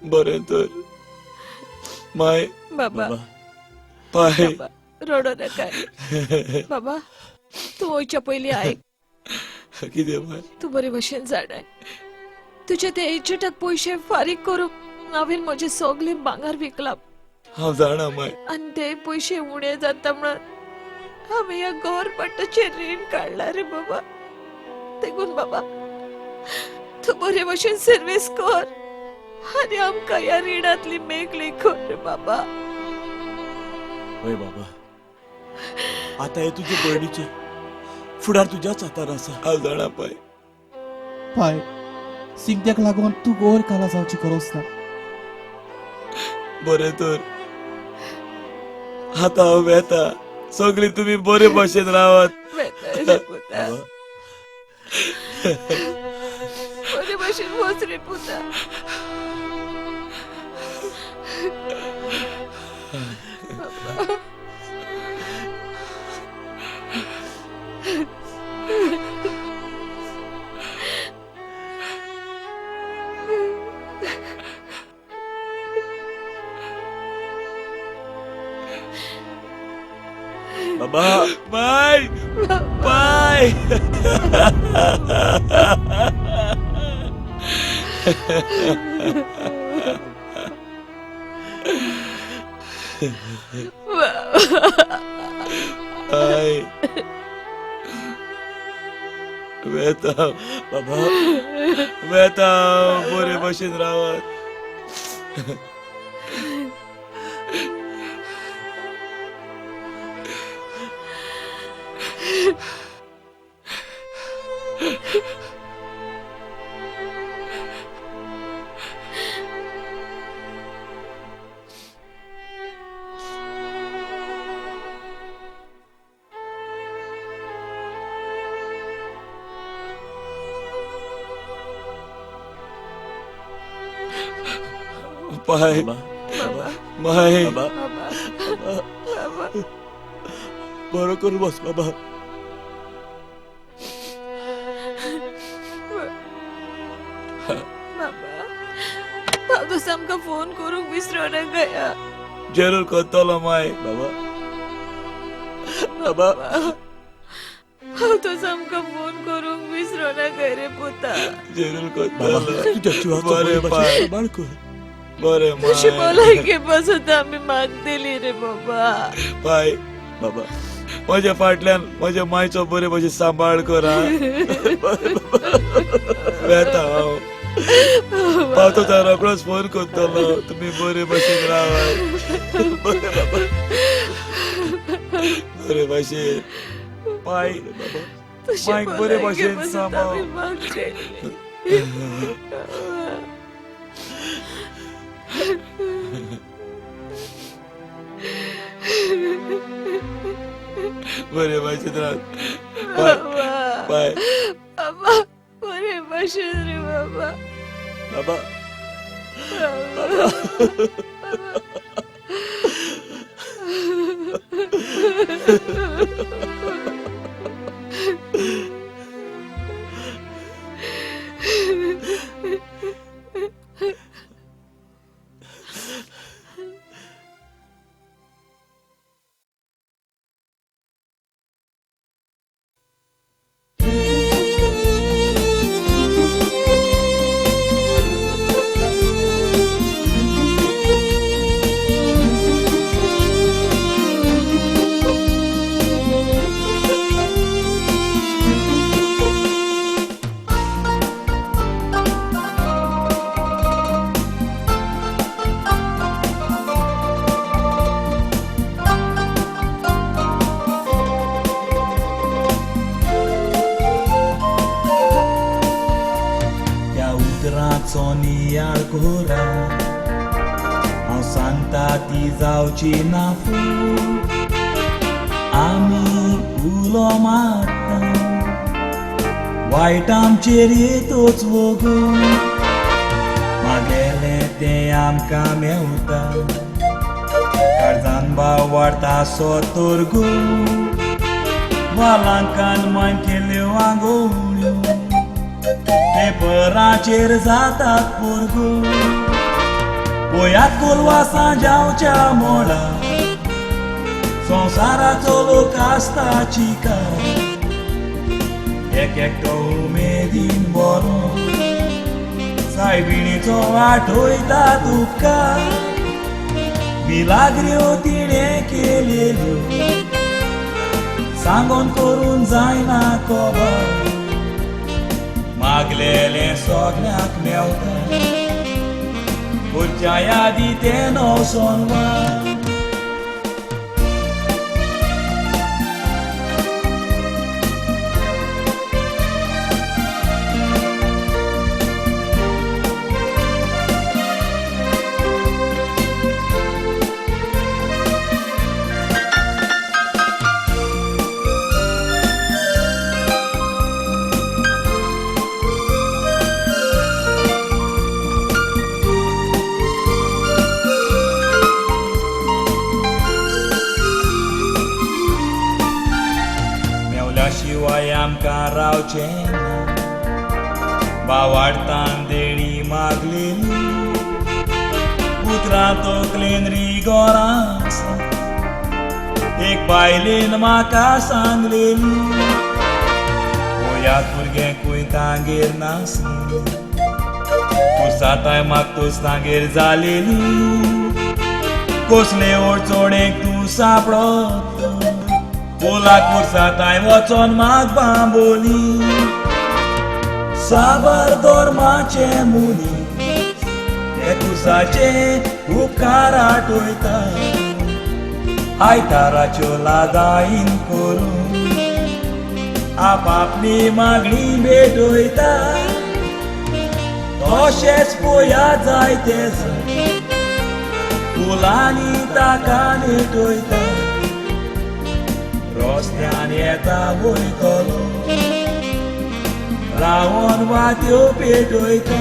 बरें तर माय. बाबा, पाय, रडो नाका बाबा. तूं वयच्या पयलीं आयक. कितें माय? तूं बरे भशेन जाणाय, तुजे ते एजंटाक पयशे फारीक करूंक हांवें म्हजें सगळें भांगर विकलां. हांव जाणा माय. आनी ते पयशे उणे जाता म्हणून हांवें ह्या गव्हर्मेंटाचेर रीण काडलां रे बाबा. देखून बाबा, तूं बरे भशेन सर्वीस कर आनी आमकां ह्या रिणांतली मेकळी कर रे बाबा. हय बाबा, आतां हें तुजे भयणीचें फुडार तुज्याच हातार आसा. हांव जाणा पाय. पाय, सिंगत्याक लागून तूं गोर काला जावची गरज ना. बरें तर आतां हांव वेता. सगळीं तुमी बरे भाशेन रावात. बरे भाशेन वच रे पुता. बाबा, बाय बाय. बाय वेता बाबा, वेता. बरे भाशेन रावात. पाय, माय, बरो करून बस बाबा. बाबा, हांव आमकां फोन करूंक विसरो नाका. जरूर करतलो माय. बाबा, बाबा, हांव तो आमकां फोन करूंक विसरो नाका रे पुता. जरूर करतलो. बरें पाय, बरें माय. तुजी भलायके पासत आमी मागतली रे बाबा. पाय, बाबा, म्हज्या फाटल्यान म्हज्या मायचो बरे भशेन सांबाळ करा. वेता हांव. पावतो तर रोखडोच फोन करतलो. तुमी बरे भशेन रावात. बरें बाबा, बरे भशेन. पाय, मायक बरे भशेन सांबाळ. बरे भाशेन राव. बाय बाय बाबा, बरे भाशेन रे बाबा. बाबा, बाबा. कियाळ कोरा, हांव सांगता ती जावची ना फूट. आमी उलो मारता वायट आमचेर येतोच वगून, मागलेलें तें आमकां मेवता. काळजान भाव वाडटा सो तर गो, वालांकान मान केल्यो आंगोळ्यो, पेपराचेर जातात पोरगो. पळयात कोलवासां जावच्या मोळा, संवसाराचो लोक आसता चिका. एक एकटो उमेदीन बरो सायबिणीचो आठयता उपकार. मिलाग्र्यो तिणें केलेल्यो सांगोन करून जायना खबर. मागलेलें सगळ्यांक मेवता, पुरच्या यादी तें नवसोनवार. शिवाय आमकां रावचें ना, बावाडतान देणी मागलेली. उतरां तकलेन रिगोरां आसा, एक बायलेन म्हाका सांगलेली. पळयात भुरगें खंय तांगेर नासलें, पुरसाताय मागतोच तांगेर जालेली. कसले अडचणेक तूं सांपडत, बोला कुर्साताय वचोन माग बांबोली. साबार धर्माचे मुनी ते कुसाचे उपकार आठयता. आयताराच्यो लादाईन करून आपापली मागणी भेटयता. तशेंच पळया जायते फुलांनी ताका नेटयता. रस्त्यान येता वयतलो रावोन वात्यो पेटयता.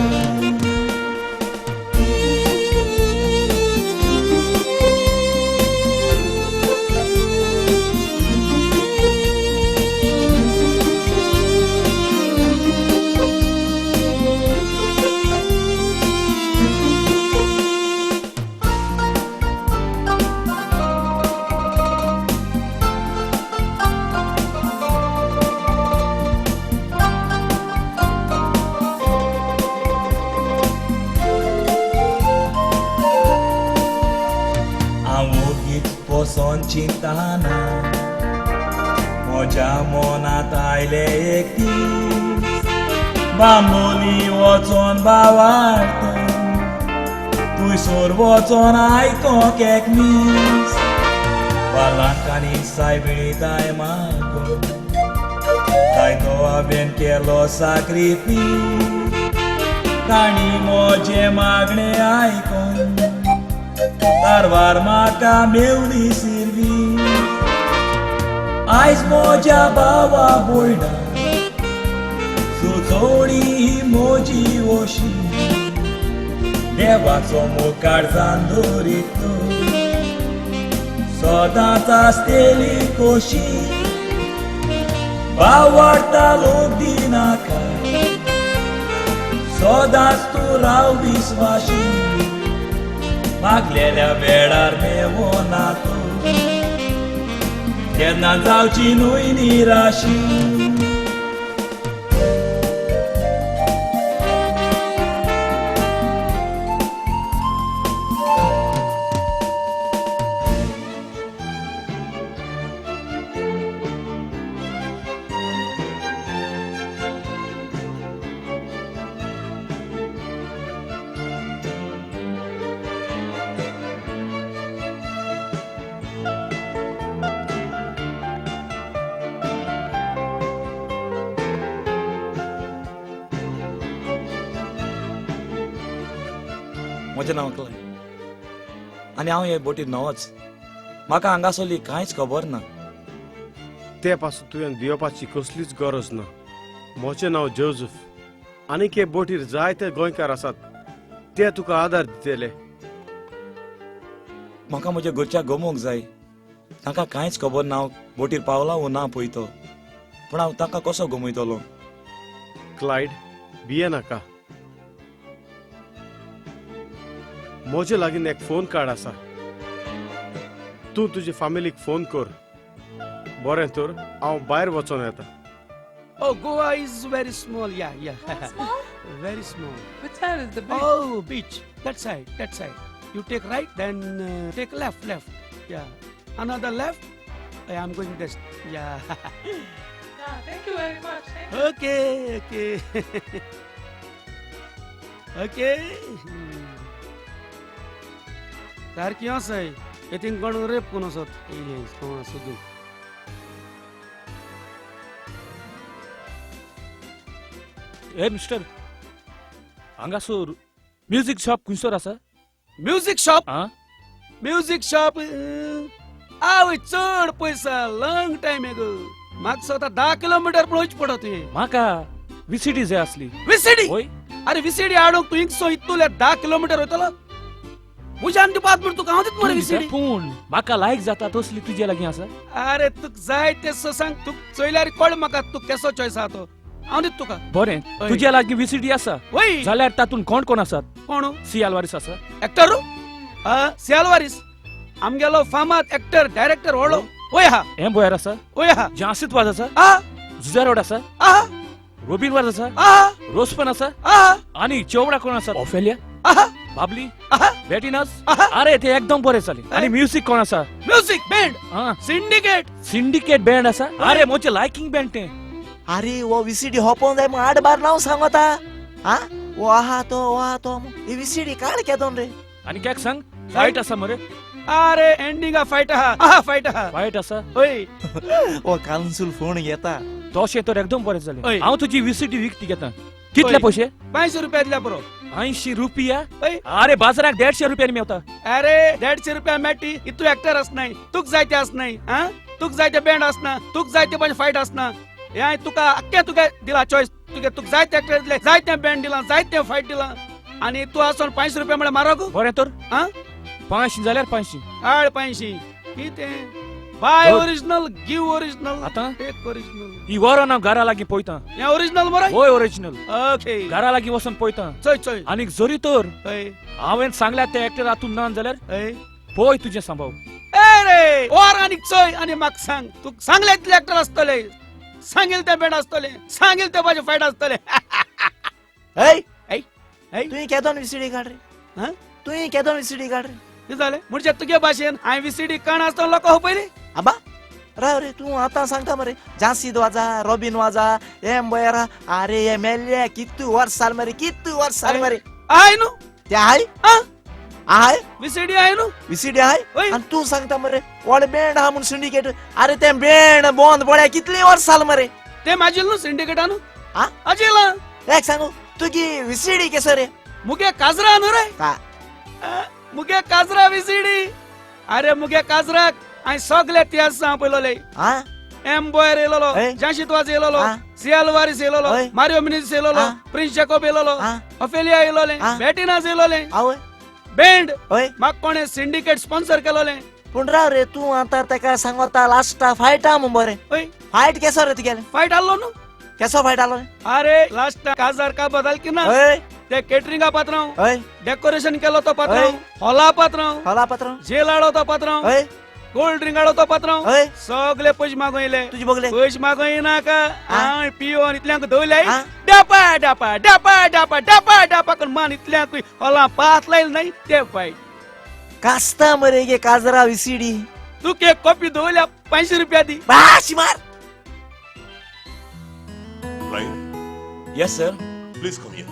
बसोन चिंताना म्हज्या मनांत आयले एक दीस, बांबोली वचोन बावार्त थंयसर वचोन आयकोंक एक मीस. बालांकांनी सायबिणी ताय मागो, जायतो हांवें केलो साक्रिफीस. तांणी म्हजें मागणें आयकोन तारवार म्हाका मेवली सिरवी. आयज म्हज्या भावा भयणा सुचोवणी ही म्हजी अशी, देवाचो मुखार जावन दवरीत तूं सदांच आसतली खोशी. भावार्ता लोक दिनाका, सदांच तूं राव विस्वाशी. मागलेल्या वेळार मेवना तूं, केन्ना जावची न्हय निराशी. म्हजें नांव क्लायड आनी हांव हे बोटीर नवोच. म्हाका हांगासरली कांयच खबर ना. ते पासून तुवें भियोपाची कसलीच गरज ना. म्हजें नांव जोजफ आनीक हे बोटीर जायते गोंयकार आसात, ते तुका आदार दितले. म्हाका म्हज्या घरच्या गमोवंक जाय. तांकां कांयच खबर ना हांव बोटीर पावला वो ना पळय तो, पूण हांव तांकां कसो गमयतलो? क्लायड, भिये नाका. म्हजे लागीं एक फोन कार्ड आसा. तूं तुजे फामिलीक फोन कर. बरें तर हांव भायर वचोन येता. Oh, Goa is very small. Yeah, yeah. Small? Very small. Which side is the beach? Oh, beach. That side, that side. You take right, then take left, left. Yeah. Another left. I am going this. Yeah. Yeah, thank you very much. Thank you. Okay, okay. Okay. सारकी आसाय. येतीन कोण rape कोण आसत. कोण आसत. हे mister, हांगासर म्युजीक शॉप खंयसर आसा? Music shop? Music shop आवय चड पयसा, लॉंग टायम एगो. म्हाका आतां 10 किलोमिटर पण वयच पडत तुवें. म्हाका विसीडी जाय आसली. विसीडी? हय. अरे विसीडी हाडूंक तूं हिंगसो इतुले 10 किलोमिटर वयतलो? म्हज्यान दिवपाक म्हण तुका हांव दिता मरे विसीडी. पूण म्हाका लायक जाता तसली तुजे लागीं आसा? अरे तुका जाय तें सांग. तुका चोयल्यार कळ म्हाका तूं केसो चॉयस आहा तो. हांव दिता तुका. बरें, तुज्या लागीं विसीडी आसा जाल्यार तातूंत कोण कोण आसात? कोण? सी आलवारीस आसा. एक्टर? सी आलवारीस आमगेलो फामाद एक्टर, डायरेक्टर व्हडलो. वय हा. एम बोयार आसा. वय हा. जासीत वाज आसा. जुझारोड आसा. रोबीन वाज आसा. रोसपन आसा. आनी चेवडा कोण आसा? ओफेलिया, बाबली, बेटिनास. अरे ते एकदम बरे जाले. आनी म्युजीक कोण आसा? Music band syndicate. Syndicate band आसा? अरे म्हजें लायकिंग बँड तें. अरे वो विसीडी होपोवन जाय म्हूण आठ बार नांव सांगता. आ वो आहा तो, वो आहा तो. ही विसीडी काड केदोन रे. आनी कॅक सांग, फायट आसा मरे? अरे एंडिंगा फायट आहा. आहा फायट आहा. फायट आसा? हय. वो कान्सूल फोन घेता. तशें तर एकदम बरें जालें. हांव तुजी विसीडी विकती घेता. कितले पयशे? 500 रुपया दिल्या पुरो. 80 रुपया? अरे बाजाराक 150 रुपयांनी मेवता. अरे 150 रुपया मेळटी. इतू एक्टर आसनाय, तुक जाय ते आसनाय, तुक जाय ते बँड आसना, तुक जाय ते फायट आसना. हें तुका आख्खे तुका दिला चॉयस. तुगे तुका जाय ते एक्टर दिले, जाय ते बँड दिला, जाय ते फायट दिला. आनी तूं आसोन 500 रुपया म्हळ्यार मारोग? बरें तर 500 जाल्यार 500. हाड 500. कितें? बाय ओरिजिनल, गिव ओरिजिनल, आतां टेक ओरिजिनल. ही वरोन हांव घरा लागीं पळयता. हें ओरिजिनल मरे? हय ओरिजिनल. ओके, घरा लागीं वचोन पळयता. चोय चोय. आनीक जरी तर हांवें सांगल्या ते एक्टर हातून ना जाल्यार पळय तुजें सांबाव. अरे वर आनीक चोय आनी म्हाका सांग. तुका सांगले इतले एक्टर आसतले, सांगेल ते बँड आसतले, सांगेल ते म्हाजे फायट आसतले. तुवें केदोन विसीडी काड रे? तुवें केदोन विसीडी काड रे? कितें जालें म्हणजे तुगे भाशेन हांवें विसीडी काण आसतना लोकां हो पयलीं. आबा राव रे, तूं आतां सांगता मरे. जासीद वाजा, रॉबीन वाजा, एम बोयरा. अरे हे मेल्ले कितू वर्स जाल मरे, कितू वर्स जाल मरे. आय न्हू ते आहाय आहाय विसीडी आहाय न्हू विसीडी आहाय. आनी तूं सांगता मरे व्हड बँड आहा म्हूण सिंडिकेट. अरे तें बँड बंद पळय कितली वर्स जाल मरे. तें माजील न्हू सिंडिकेटा न्हू. आजील. एक सांगू तुगी विसीडी केसो रे? मुगे काजरा न्हू रे. मुगे काजरा विसीडी. अरे मुगे काजराक हांवें सगळे तियात्र सांग पळयलोले. एम बोयर येयलोलो, जाशीद वाज येयलोलो, C Alvares येयलोलो, Mario मिनीस येयलोलो, prince Jacob येयलोलो, Ophelia येयलोलें, बेटिनास येयलोलें. Band म्हाका कोणें सिंडिकेट स्पॉन्सर केलोलें. पूण राव रे, तूं आतां तेका सांगता लास्टा फायटा म्हूण. बरें फायट केसो रे तुगेलें? फायट आहलो न्हू. केसो फायट आहलो? अरे लास्ट काजार का बदल की ना ते केटरिंगा पात्रांव, डेकोरेशन केलो तो पात्रांव, हॉला पात्रांव, हॉला पात्रांव, जेल हाडो तो पात्रांव, कोल्ड ड्रिंक हाडो तो पात्रांव. सगळे पयशे मागयले. तुजे बगले पयशे मागयनाका. हांव पियोन इतल्यांक दवरले. डापा डापा डापा डापा डापा डापा करून मान इतल्यांक हॉला पात लायल न्हय ते फायट. कास्ता मरे गे काजरा विसीडी. तू एक कॉपी दवरल्या 500 रुपया दी. बाश मार. Yes sir. Please come here.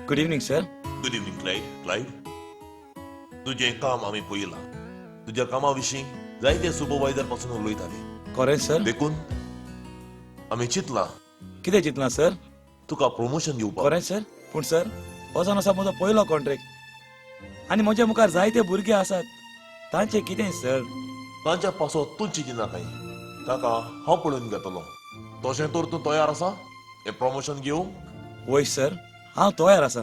Good evening sir. Good evening Clyde. Clyde, तुजें काम आमी पळयलां. तुज्या कामा विशीं जायते सुपरवायझर पासून उलयताले. खरें सर. देखून आमी चिंतलां. कितें चिंतलां सर? तुका प्रमोशन दिवपाक. खरें सर. पूण सर हो जावन आसा म्हजो पयलो कॉन्ट्रॅक्ट आनी म्हज्या मुखार जायते भुरगे आसात, तांचें कितें सर? तांच्या पासत तूं चिंतिनाकाय, ताका हांव पळोवन घेतलो. तशें तर तूं तयार आसा हें प्रमोशन घेवंक? वय सर, हांव तयार आसा.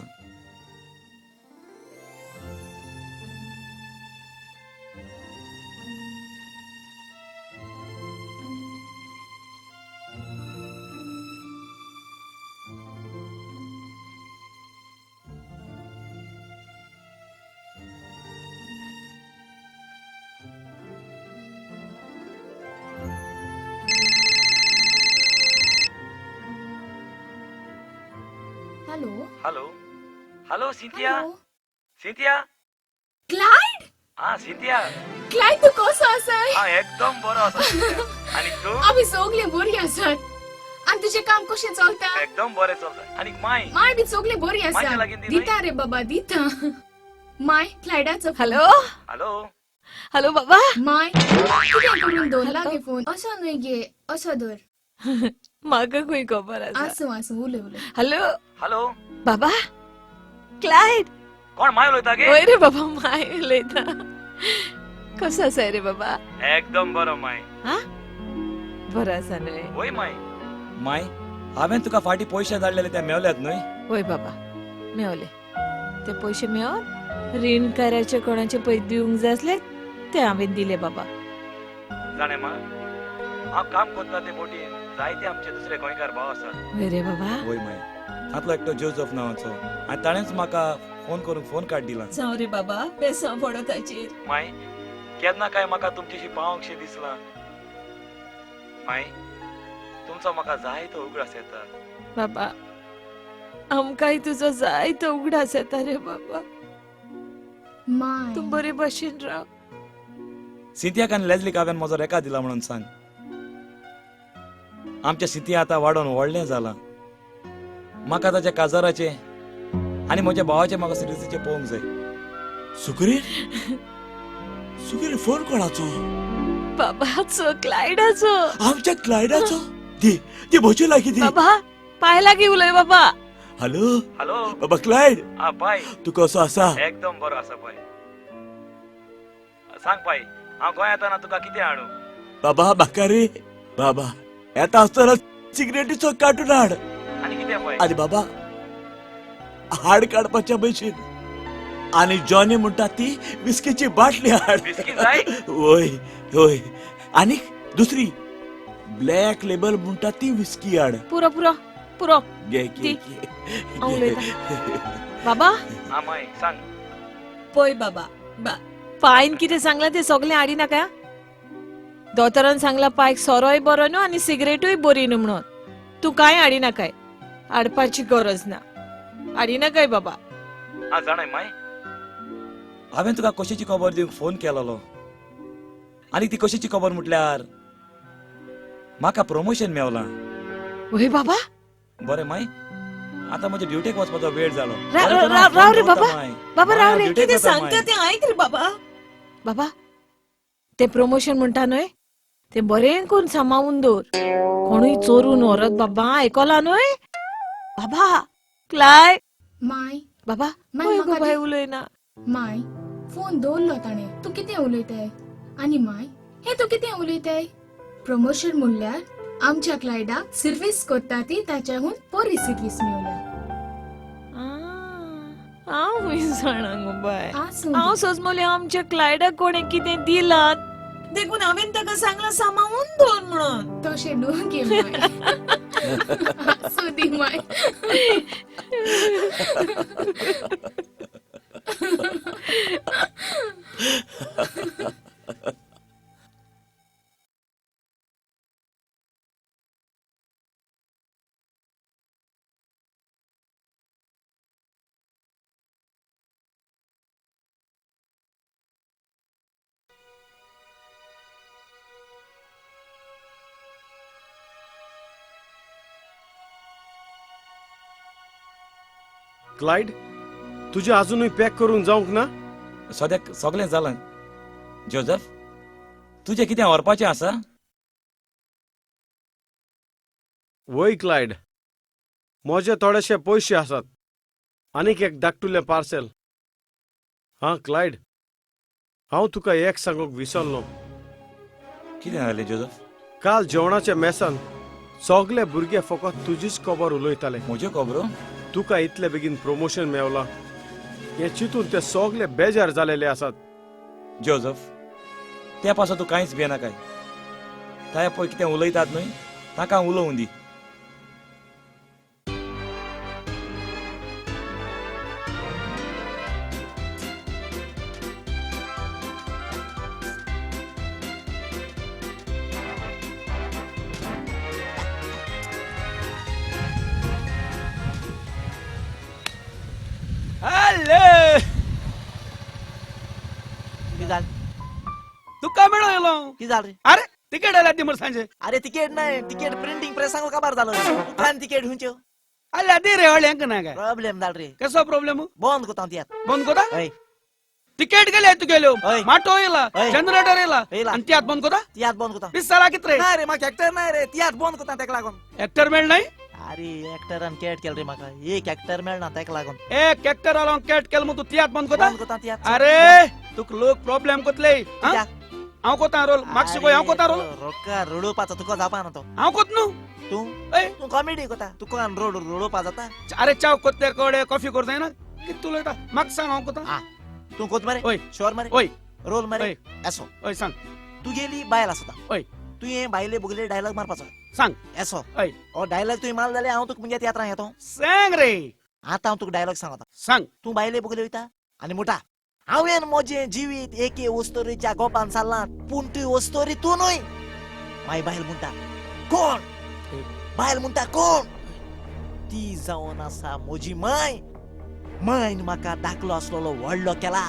Hello hello hello Cynthia, Cynthia. Clyde. हा सिंथिया. क्लायड, तूं कसो आसाय? हा एकदम बरो आसा. आनी तूं? आमी सगळे बरी आसात. आनी तुजें काम कशें चलता? एकदम बरें चलता. आनी माय? माय बी सगळे बरी आसा. मायच्या लागीं दी. दिता रे बाबा, दिता. माय, क्लायडाचो. हॅलो हॅलो हॅलो बाबा. माय, कितें करून दवरला गे फोन? असो न्हय गे, असो धर. म्हाका खंय खबर आसा. आसूं आसूं, उलय उलय. हॅलो हॅलो बाबा. क्लायड. कोण, माय उलयता गे? वय रे बाबा, माय उलयता. कसो आसाय रे बाबा? एकदम बरो माय. हा बरो आसा न्हय? वय माय. माय, हांवें तुका फाटीं पयशे धाडलेले ते मेवल्यात न्हय? वय बाबा, मेवले. ते पयशे मेळोन रीणकाराचे कोणाचे पयशे दिवंक जाय आसले ते हांवें दिले बाबा. जाणें मा, हांव काम करता ते बोटीन जायते आमचे दुसरे गोंयकार भाव आसात. वय रे बाबा. वय माय, तांतलो एकटो जोजफ नांवाचो, आनी ताणेंच म्हाका फोन करून फोन कार्ड दिलां. जावं रे बाबा, बेसांव पडो ताचेर. माय, केन्ना काय म्हाका तुमच्याशी पावोंकशें दिसलां. माय, तुमचो म्हाका जायतो उगडास येता. बाबा, आमकांय तुजो जायतो उगडास येता रे बाबा. माय, तूं बरे भशेन राव. सिंथियाक आनी लेजलीक हांवें म्हजो रेका दिला म्हणून सांग. आमच्या सिंथिया आतां वाडोवन व्हडलें जालां. म्हाका ताच्या काजाराचें आनी म्हज्या भावाचें म्हाका सिरिसीचें पळोवंक जाय. सुकरीर, सुकरीर फोन कोणाचो? बाबाचो, क्लायडाचो. आमच्या क्लायडाचो? दी दी म्हजे लागीं दी. बाबा, पाय लागीं उलय बाबा. हॅलो हॅलो बाबा क्लायड. हा पाय, तूं कसो आसा? एकदम बरो आसा पाय. सांग पाय, हांव गोंयांत येतना तुका कितें हाडूं? बाबा म्हाका रे बाबा येता आसतना सिगरेटीचो काटून हाड. आनी कितें पाय? आनी बाबा हाड काडपाच्या भशेन. आनी जॉनी म्हणटा ती विस्कीची बाटली हाड. विस्की जाय? वय वय. आनी दुसरी ब्लॅक लेबल म्हणटा ती विस्की हाड. पुरो पुरो पुरो. घे घे. बाबा. हा माय सांग. पळय बाबा, पायन कितें सांगलां तें सगळें हाडिनाका. दोतोरान सांगलां पायक सोरोय बरो न्हू आनी सिगरेटूय बरी न्हू म्हणून. तूं कांय हाडिनाकाय, हाडपाची गरज ना. हाडिनाकाय बाबा. हा जाणाय माय, हांवें तुका कशीची खबर दिवंक फोन केलोलो. आनी ती कशीची खबर म्हटल्यार म्हाका प्रमोशन मेवलां. वय बाबा. बरें माय, आतां म्हज्या ड्युटेक वचपाचो वेळ जालो. राव रे बाबा, बाबा राव रे, कितें सांगता तें आयक रे बाबा. बाबा, तें प्रमोशन म्हणटा न्हय तें बरें करून सांबाळून दवर. कोणूय चोरून व्हरत बाबा, आयकलां न्हय बाबा? क्लाय. माय. बाबा, खंय गो बाय उलयना? माय, फोन दवरलो ताणें. तूं कितें उलयताय? आनी माय, हें तूं कितें उलयताय? प्रमोशन म्हणल्यार आमच्या क्लायडाक सर्वीस करता ती ताच्याहून बरी सर्वीस मेवल्या. हांव जाणा गो बाय, हांव सोजमोलें आमच्या क्लायडाक कोणें कितें दिलां देखून हांवें ताका सांगलां सांबाळून दवर म्हणून. तशें न्हू गे माय. आसूं दी माय. क्लायड, तुजें आजुनूय पॅक करूंक जावंक ना? सद्याक सगळें जालां. जोजफ, तुजें कितें व्हरपाचें आसा? वय क्लायड, म्हजे थोडेशे पयशे आसात, आनीक एक धाकटुलें पार्सेल. हां क्लायड, हांव तुका एक सांगूंक विसरलो. कितें जालें जोजफ? काल जेवणाच्या मेसान सगले भुरगे फकत तुजीच खबर उलयताले. म्हज्यो खबरो? तुका इतले बेगीन प्रमोशन मेवला हें चिंतून ते सगले बेजार जालेले आसात. जोजफ, त्या पासत तूं कांयच भियेनाकाय. ताया पळय कितें उलयतात न्हय, ताका उलोवं दी. तुका मेळो येलो. कितें जालें रे? अरे तिकेट आल्या ती सांजे. अरे तिकेट नाही, तिकेट प्रिंटिंग प्रेसांक काबार जालो. तुकान तिकेट हुंच्यो आल्या दी रे हळ्यांक ना काय प्रॉब्लेम जालो रे. कसो प्रॉब्लेम? बंद कोता तियात. बंद कोता? तिकेट गेले तुगेल्यो, माटो येला, जनरेटर येला, आणि तियात बंद कोता? तियात बंद कोता. पिसाला कित रे? नाही रे, म्हाका एक्टर नाही रे, तियात बंद कोता तेका लागून. एक्टर मेळ नाही? अरे एक्टरान कॅट केल रे म्हाका, एक एक्टर मेळना तेका लागून. एक एक्टर आलो कॅट केल मग तू तियात बंद कोता? बंद कोता तियात. अरे तुक लोक प्रॉब्लेम कोतले. हांव कोता रोल मागशी गोय, हांव कोता रोल. रोका रडोवपाचो तुका जावपा ना तो. हांव कोत न्हू. तूं तूं कॉमेडी कोता, तुका रोड रडोवपा जाता. अरे चाव कोतले कडे कॉफी करताय ना, कित उलयता म्हाका सांग हांव कोता. तूं कोत मरे? ओय. शुअर मरे? ओय. रोल मरे? एसो. ओय सांग. तुगेली बायल आसता. ओय. तुवें बायले बुगले डायलॉग मारपाचो. सांग. एसो. ओय. ओ डायलॉग तुवें मारले जाल्यार हांव तुका मुगे तियात्रां येतो. सांग रे. आतां हांव तुका डायलॉग सांगता. सांग. तूं बायले बुगले वयता आनी म्हणटा, हांवें म्हजें जिवीत एके वस्तोरीच्या गोपान सारलां, पूण ती वस्तोरी तूं न्हय. मागीर बायल म्हणटा कोण? बायल म्हणटा कोण? ती जावन आसा म्हजी माय. मायन म्हाका दाखलो आसलेलो व्हडलो केला,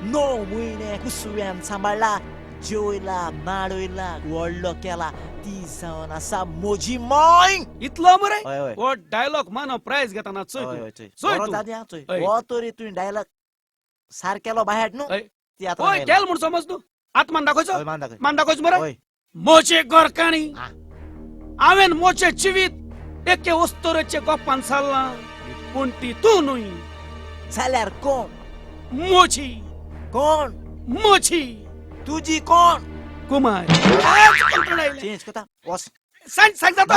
9 म्हयने कुसव्यान सांबाळ्ळा, जेवयला नाडयला, व्हडलो केला, ती जावन आसा म्हजी माय. इतलो मरे हो डायलॉग मानव प्रायज घेतना. चोय चोय हो तरी तुवें डायलॉग सारकेलो बाहेर न्हू. ओय केल म्हूण समज तूं. आत मान दाखोवचो, मान दाखोवचो मरे. म्हजे घरकाणी हांवें म्हजें जिवीत एके वस्तुरेचे गोपान सारलां, पूण ती तूं न्हय. जाल्यार कोण? म्हजी. कोण? म्हजी. तुजी कोण? कुमार. चेंज कोता वस. सांग सांग जाता.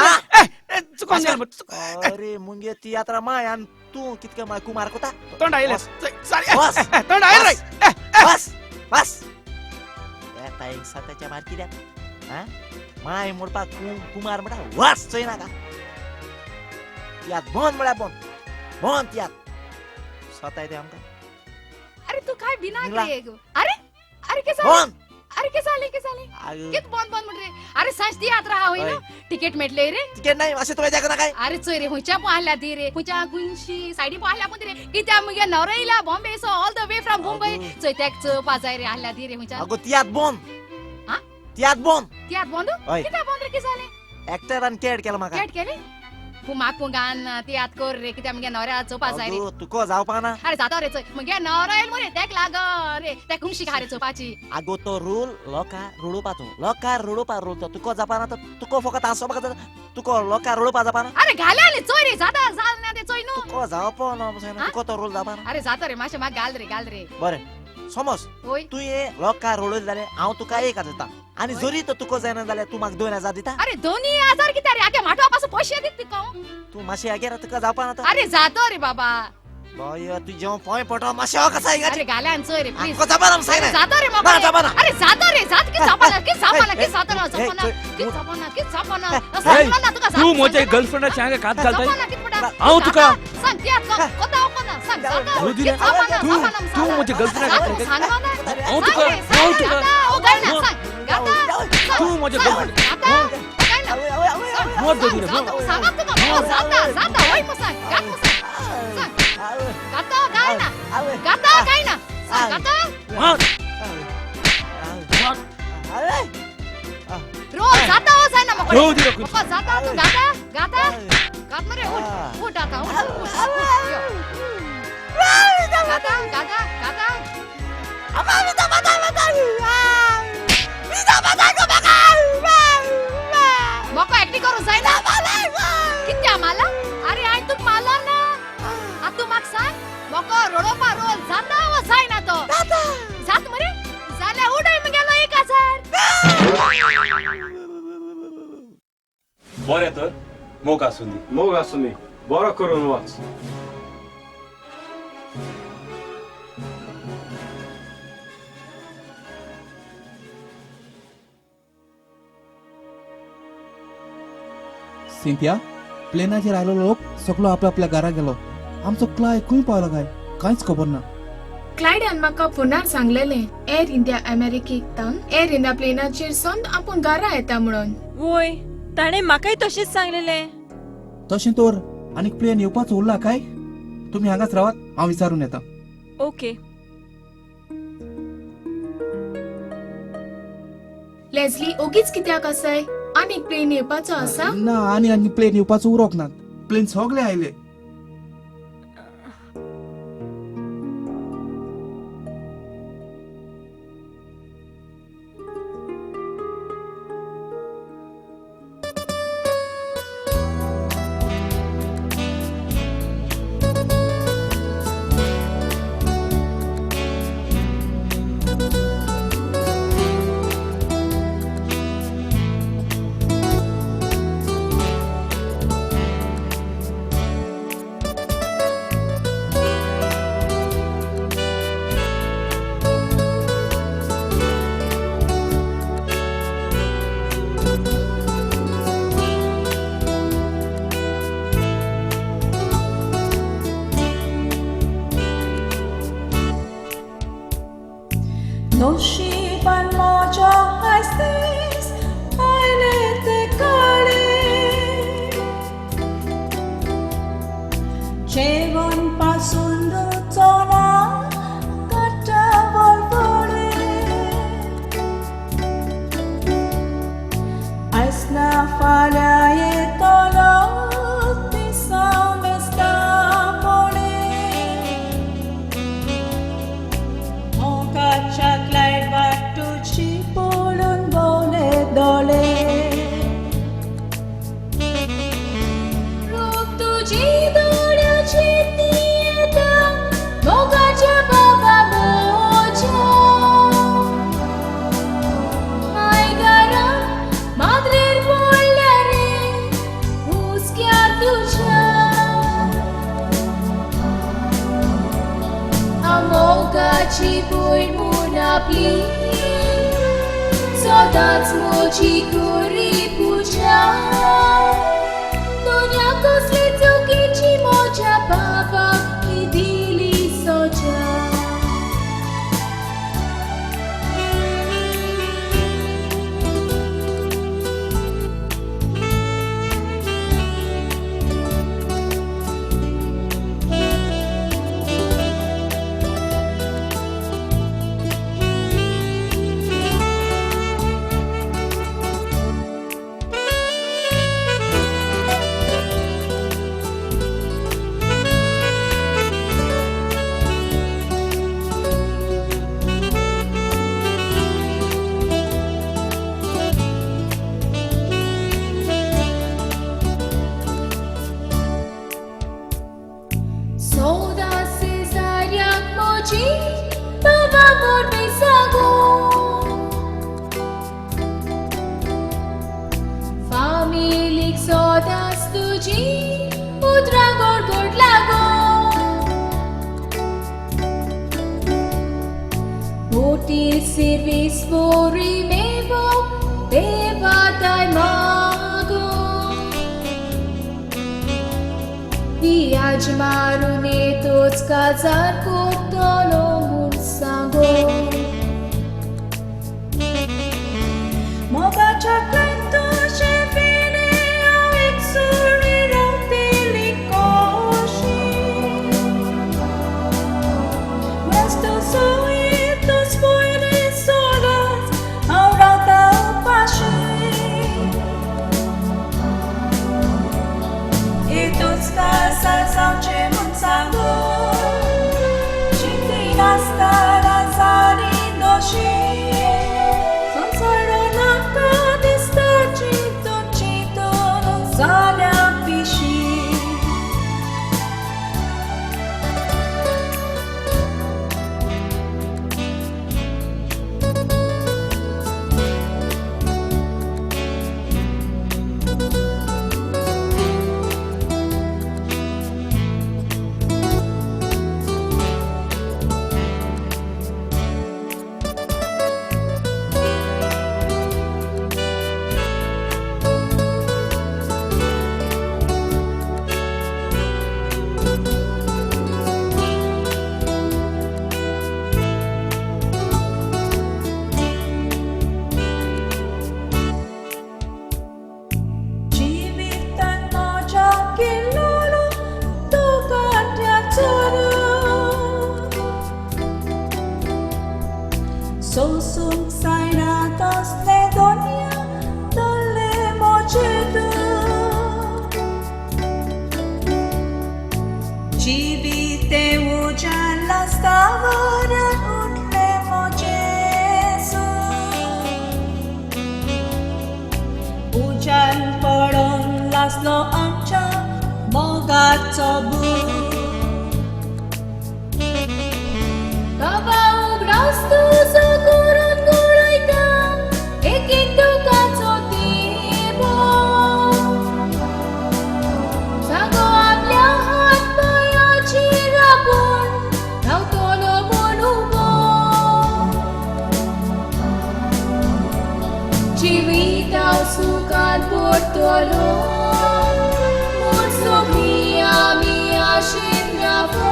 अरे मुगे तियात्रा माय आनी तूं कितके माय कुमार कोता. तोंड आयलें. तोंड आयलें रे. बस बस. येता एक साताच्या मार कित्याक आं माय म्हणपाक कुमार म्हणटा वास चोयनाका. तियात बंद म्हळ्यार बंद बंद तियात स्वता येते आमकां. अरे तू काय बिना रे. अरे अरे के झालं? अरे के झाले के झाले? कित बंद बंद म्हण रे. अरे सांज तियात्र हा होय ना, तिकेट मेटले रे. तिकेट नाही अशें तुवें जागो ना काय. अरे चोय रे हुंयच्या पो आहल्या दी रे, हुंयच्या गुंशी सायडी पो आहल्या पूण रे कित्या मुगे नवरो येयला Bombay, so all the way from Mumbai. चोय तेक चोवपा जाय रे आहल्या दी रे हुंयच्या. अगो तियात बंद. हा तियात बंद. तियात बंद? कित्या बंद रे? के झाले? एक्टरान कॅट केला म्हाका. कॅट केले? पूण म्हाका पूण गान तियात कर रे, कित्या मुगे नवऱ्या चोवपा जाय रे. तुका जावपा ना. अरे जाता रे चोय मुगे नवरो येयल मरे तेक लागो रे, तेक खुमशी खा रे चोवपाची. आगो तो रोल लोका रडोवपाचो, लोका रडोवपा रोल तो. तुका जावपा ना तो, तुका फकत हांसोवपाक जाता, तुका लोका रडोवपा जावपा ना. अरे घाल्या न्ही चोय रे, जाता जाल ना ते चोय न्हू. तुका जावपा ना, तुका तो रोल जावपा ना. अरे जाता रे मातशें म्हाका घाल रे, घाल रे. बरें समज तुवें लोका रडयलें जाल्यार हांव तुका 1000 दिता, आनी जरी तो तुका जायना जाल्यार तूं म्हाका 2000 दिता. अरे 2000 कित्या रे? आगे माटवा पासून पैशे दित तुका. तूं मातशें आगे तुका जावपा ना. अरे जातो रे बाबा. बाय तूं जेवण पोंय पडो मातशें हो कसा. अरे घाल्यान चोय रे प्लीज. जावपा ना सांग. जातो रे ना जावपा ना. अरे जातो रे, जात की जावपा ना, की जावपा ना, की जातो ना, जावपा ना, की जावपा ना, की जावपा ना. सांगलो ना तुका. तूं म्हज्या गर्लफ्रेंडाच्या हांगा कात घालताय. हांव तुका सांग तियात कोता कोना सांग जाता. तूं म्हज्या गर्लफ्रेंडाक हांव तुका, हांव तुका, ओ गाय ना सांग गाता. तूं म्हज्या गर्लफ्रेंड मोर दो रे. सांग तुका जाता जाता होय मग सांग गात मग सांग सांग गाता गाय ना गाता गाय ना सांग गाता. मार मार रोज जाता हो जाय ना मग मग जाता तू गाता गाता गात मरे. उठ उठ आता उठ उठ गाता गाता गाता. मोको एक्टिंग करूं जायना कित्या मारला? अरे हांवें तुका मारलो ना. आतां तूं म्हाका सांग मोग आसूं दी. मोग आसूं दी. बरो करून वच. सिंथिया, प्लेनाचेर आयलो लोक सगलो आपल्या आपल्या घरा गेलो. आमचो क्लाय खंय पावलो काय कांयच खबर ना. क्लायडान म्हाका फोनार सांगलेलें एअर इंडिया अमेरिकेक तावन एअर इंडिया प्लेनाचेर सोन आपूण घरा येता म्हणून. वय, ताणें म्हाकाय तशेंच सांगलेलें. तशें तर आनीक प्लेन येवपाचो उरला काय? तुमी हांगाच रावात, हांव विचारून येता. ओके. लेस्ली ओगीच कित्याक आसाय? आनीक प्लेन येवपाचो आसा? ना, आनी आनी प्लेन येवपाचो उरोक ना. प्लेन सगळे आयले. नशिबान म्हज्या आयज आयले ते काळे जेवण पासून रुचोना काडटा बळबळे आयज ना फाल्यां येतलो दिसा मेस्ता पडे मोगाच्या क्लायड वाटूची पळोवन बोले दोळे रूप तुजी दोळ्याची ती येता मोगाच्या बाबा म्हज्या माय घरा माद्रेर पडल्या रे हुस्क्यार तुज्या हांव मोगाची भयण म्हूण आपली सदांच म्हजी करी पुजा. दुनिया कसली चुकीची म्हज्या बाबाक ही दिली सजा. सौदा सेजाऱ्याक म्हजी बाबा मोरबी सागो फामिलीक सदांच तुजी उतरां गोड गोड लागो बोटीर सिर्वीस बोरी मेवो देवाताय मागो पियाज मारून येतोच काजार कोत्तलो म्हूण सांगो. मोगाच्या क्लायड तुजे विणें हांव एकसुरी रावतली कशी रस्तो सोयतोच पयलीं सदांच हांव रावता उपाशी येतोच काजार जावचें म्हूण सांगो चिंती नासतना जाली दोशी संवसारो नाका दिसता चिंतून चिंतून जाल्या पिशी. सोसूंक जायना तसले दोनया धरले म्हजे दूख जिवीत उज्यान लासतावर उठले म्हजे सूख उज्यान पडोन लासलो आमच्या मोगाचो बूक बाबा उगडास तुजो करून गळयता एक एक दुकाचो तिबो जागो आपल्या हात पांयाचेर आपूण रावतलो म्हूण उबो जिविता सुखान पडटलो म्हूण सगळीं आमी आशेन रावो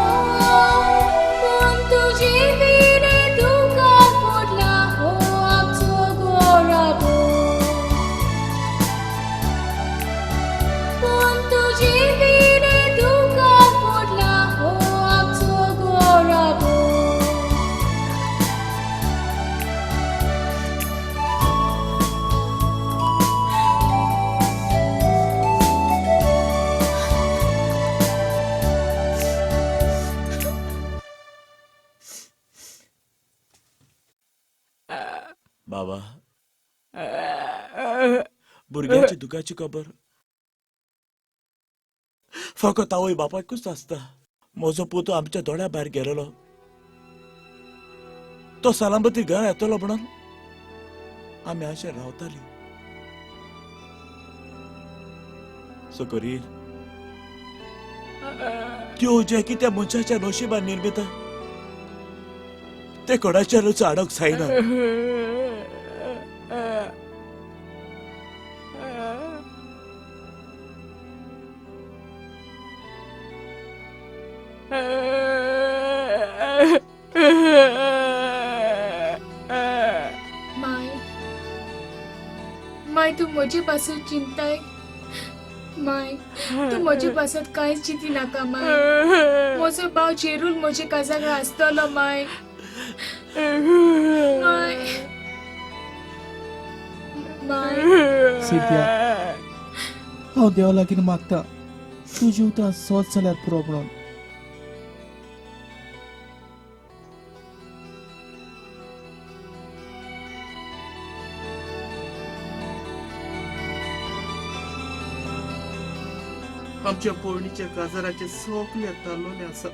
पूण तुजे विणे दुकान पडला हो आमचो गोराबो पूण तुजे विणे दुकान पडला हो आमचो गोराबो. बाबा, भुरग्याची दुखाची खबर फकत आवय बापायकूच आसता. म्हजो पुतो आमच्या दोळ्या भायर गेलेलो, तो सलामती घरा येतलो म्हणून आमी अशें रावताली. सकरीर त्यो जे कितें मनशाच्या नशिबान निर्मिता ते कोणाच्यानूच हाडूंक जायना. माय माय तूं म्हजे पासून चिंताय. माय तूं म्हजे पासत कांयच चिंती नाका माय. म्हजो भाव चेरून म्हजे काजाक आसतलो माय. माय माय सिंथिया, हांव देवा लागीं मागता तुजी उतरां सत जाल्यार पुरो म्हणून. आमच्या पळणीच्या काजाराचे सगळे तालोले आसा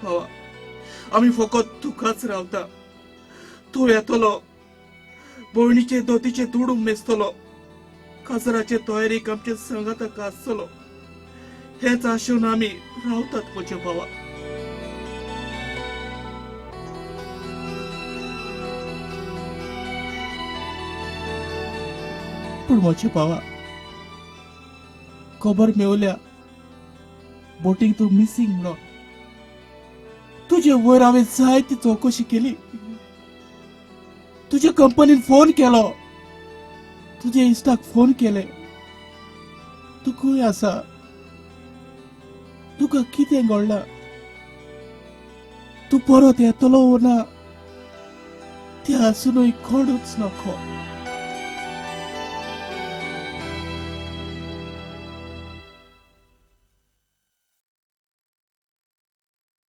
भावा. आमी फकत तुकाच रावता. तूं येतलो, भयणीचे दोतीचे दुडू मेजतलो, काजराचे तयारीक आमचे सांगाताक आसतलो. हेच आशेन आमी रावतात म्हज्या भावा. पूण म्हज्या भावा, खबर मेवल्या बोटीक तूं मिसींग म्हणून. तुजे वयर हांवें जायती चवकशी केली. तुजे कंपनीन फोन केलो, तुजे इश्टाक फोन केले. तूं खंय आसा, तुका कितें घडलां, तूं परत येतलो वो ना तें आसुनूय कोणूच नको.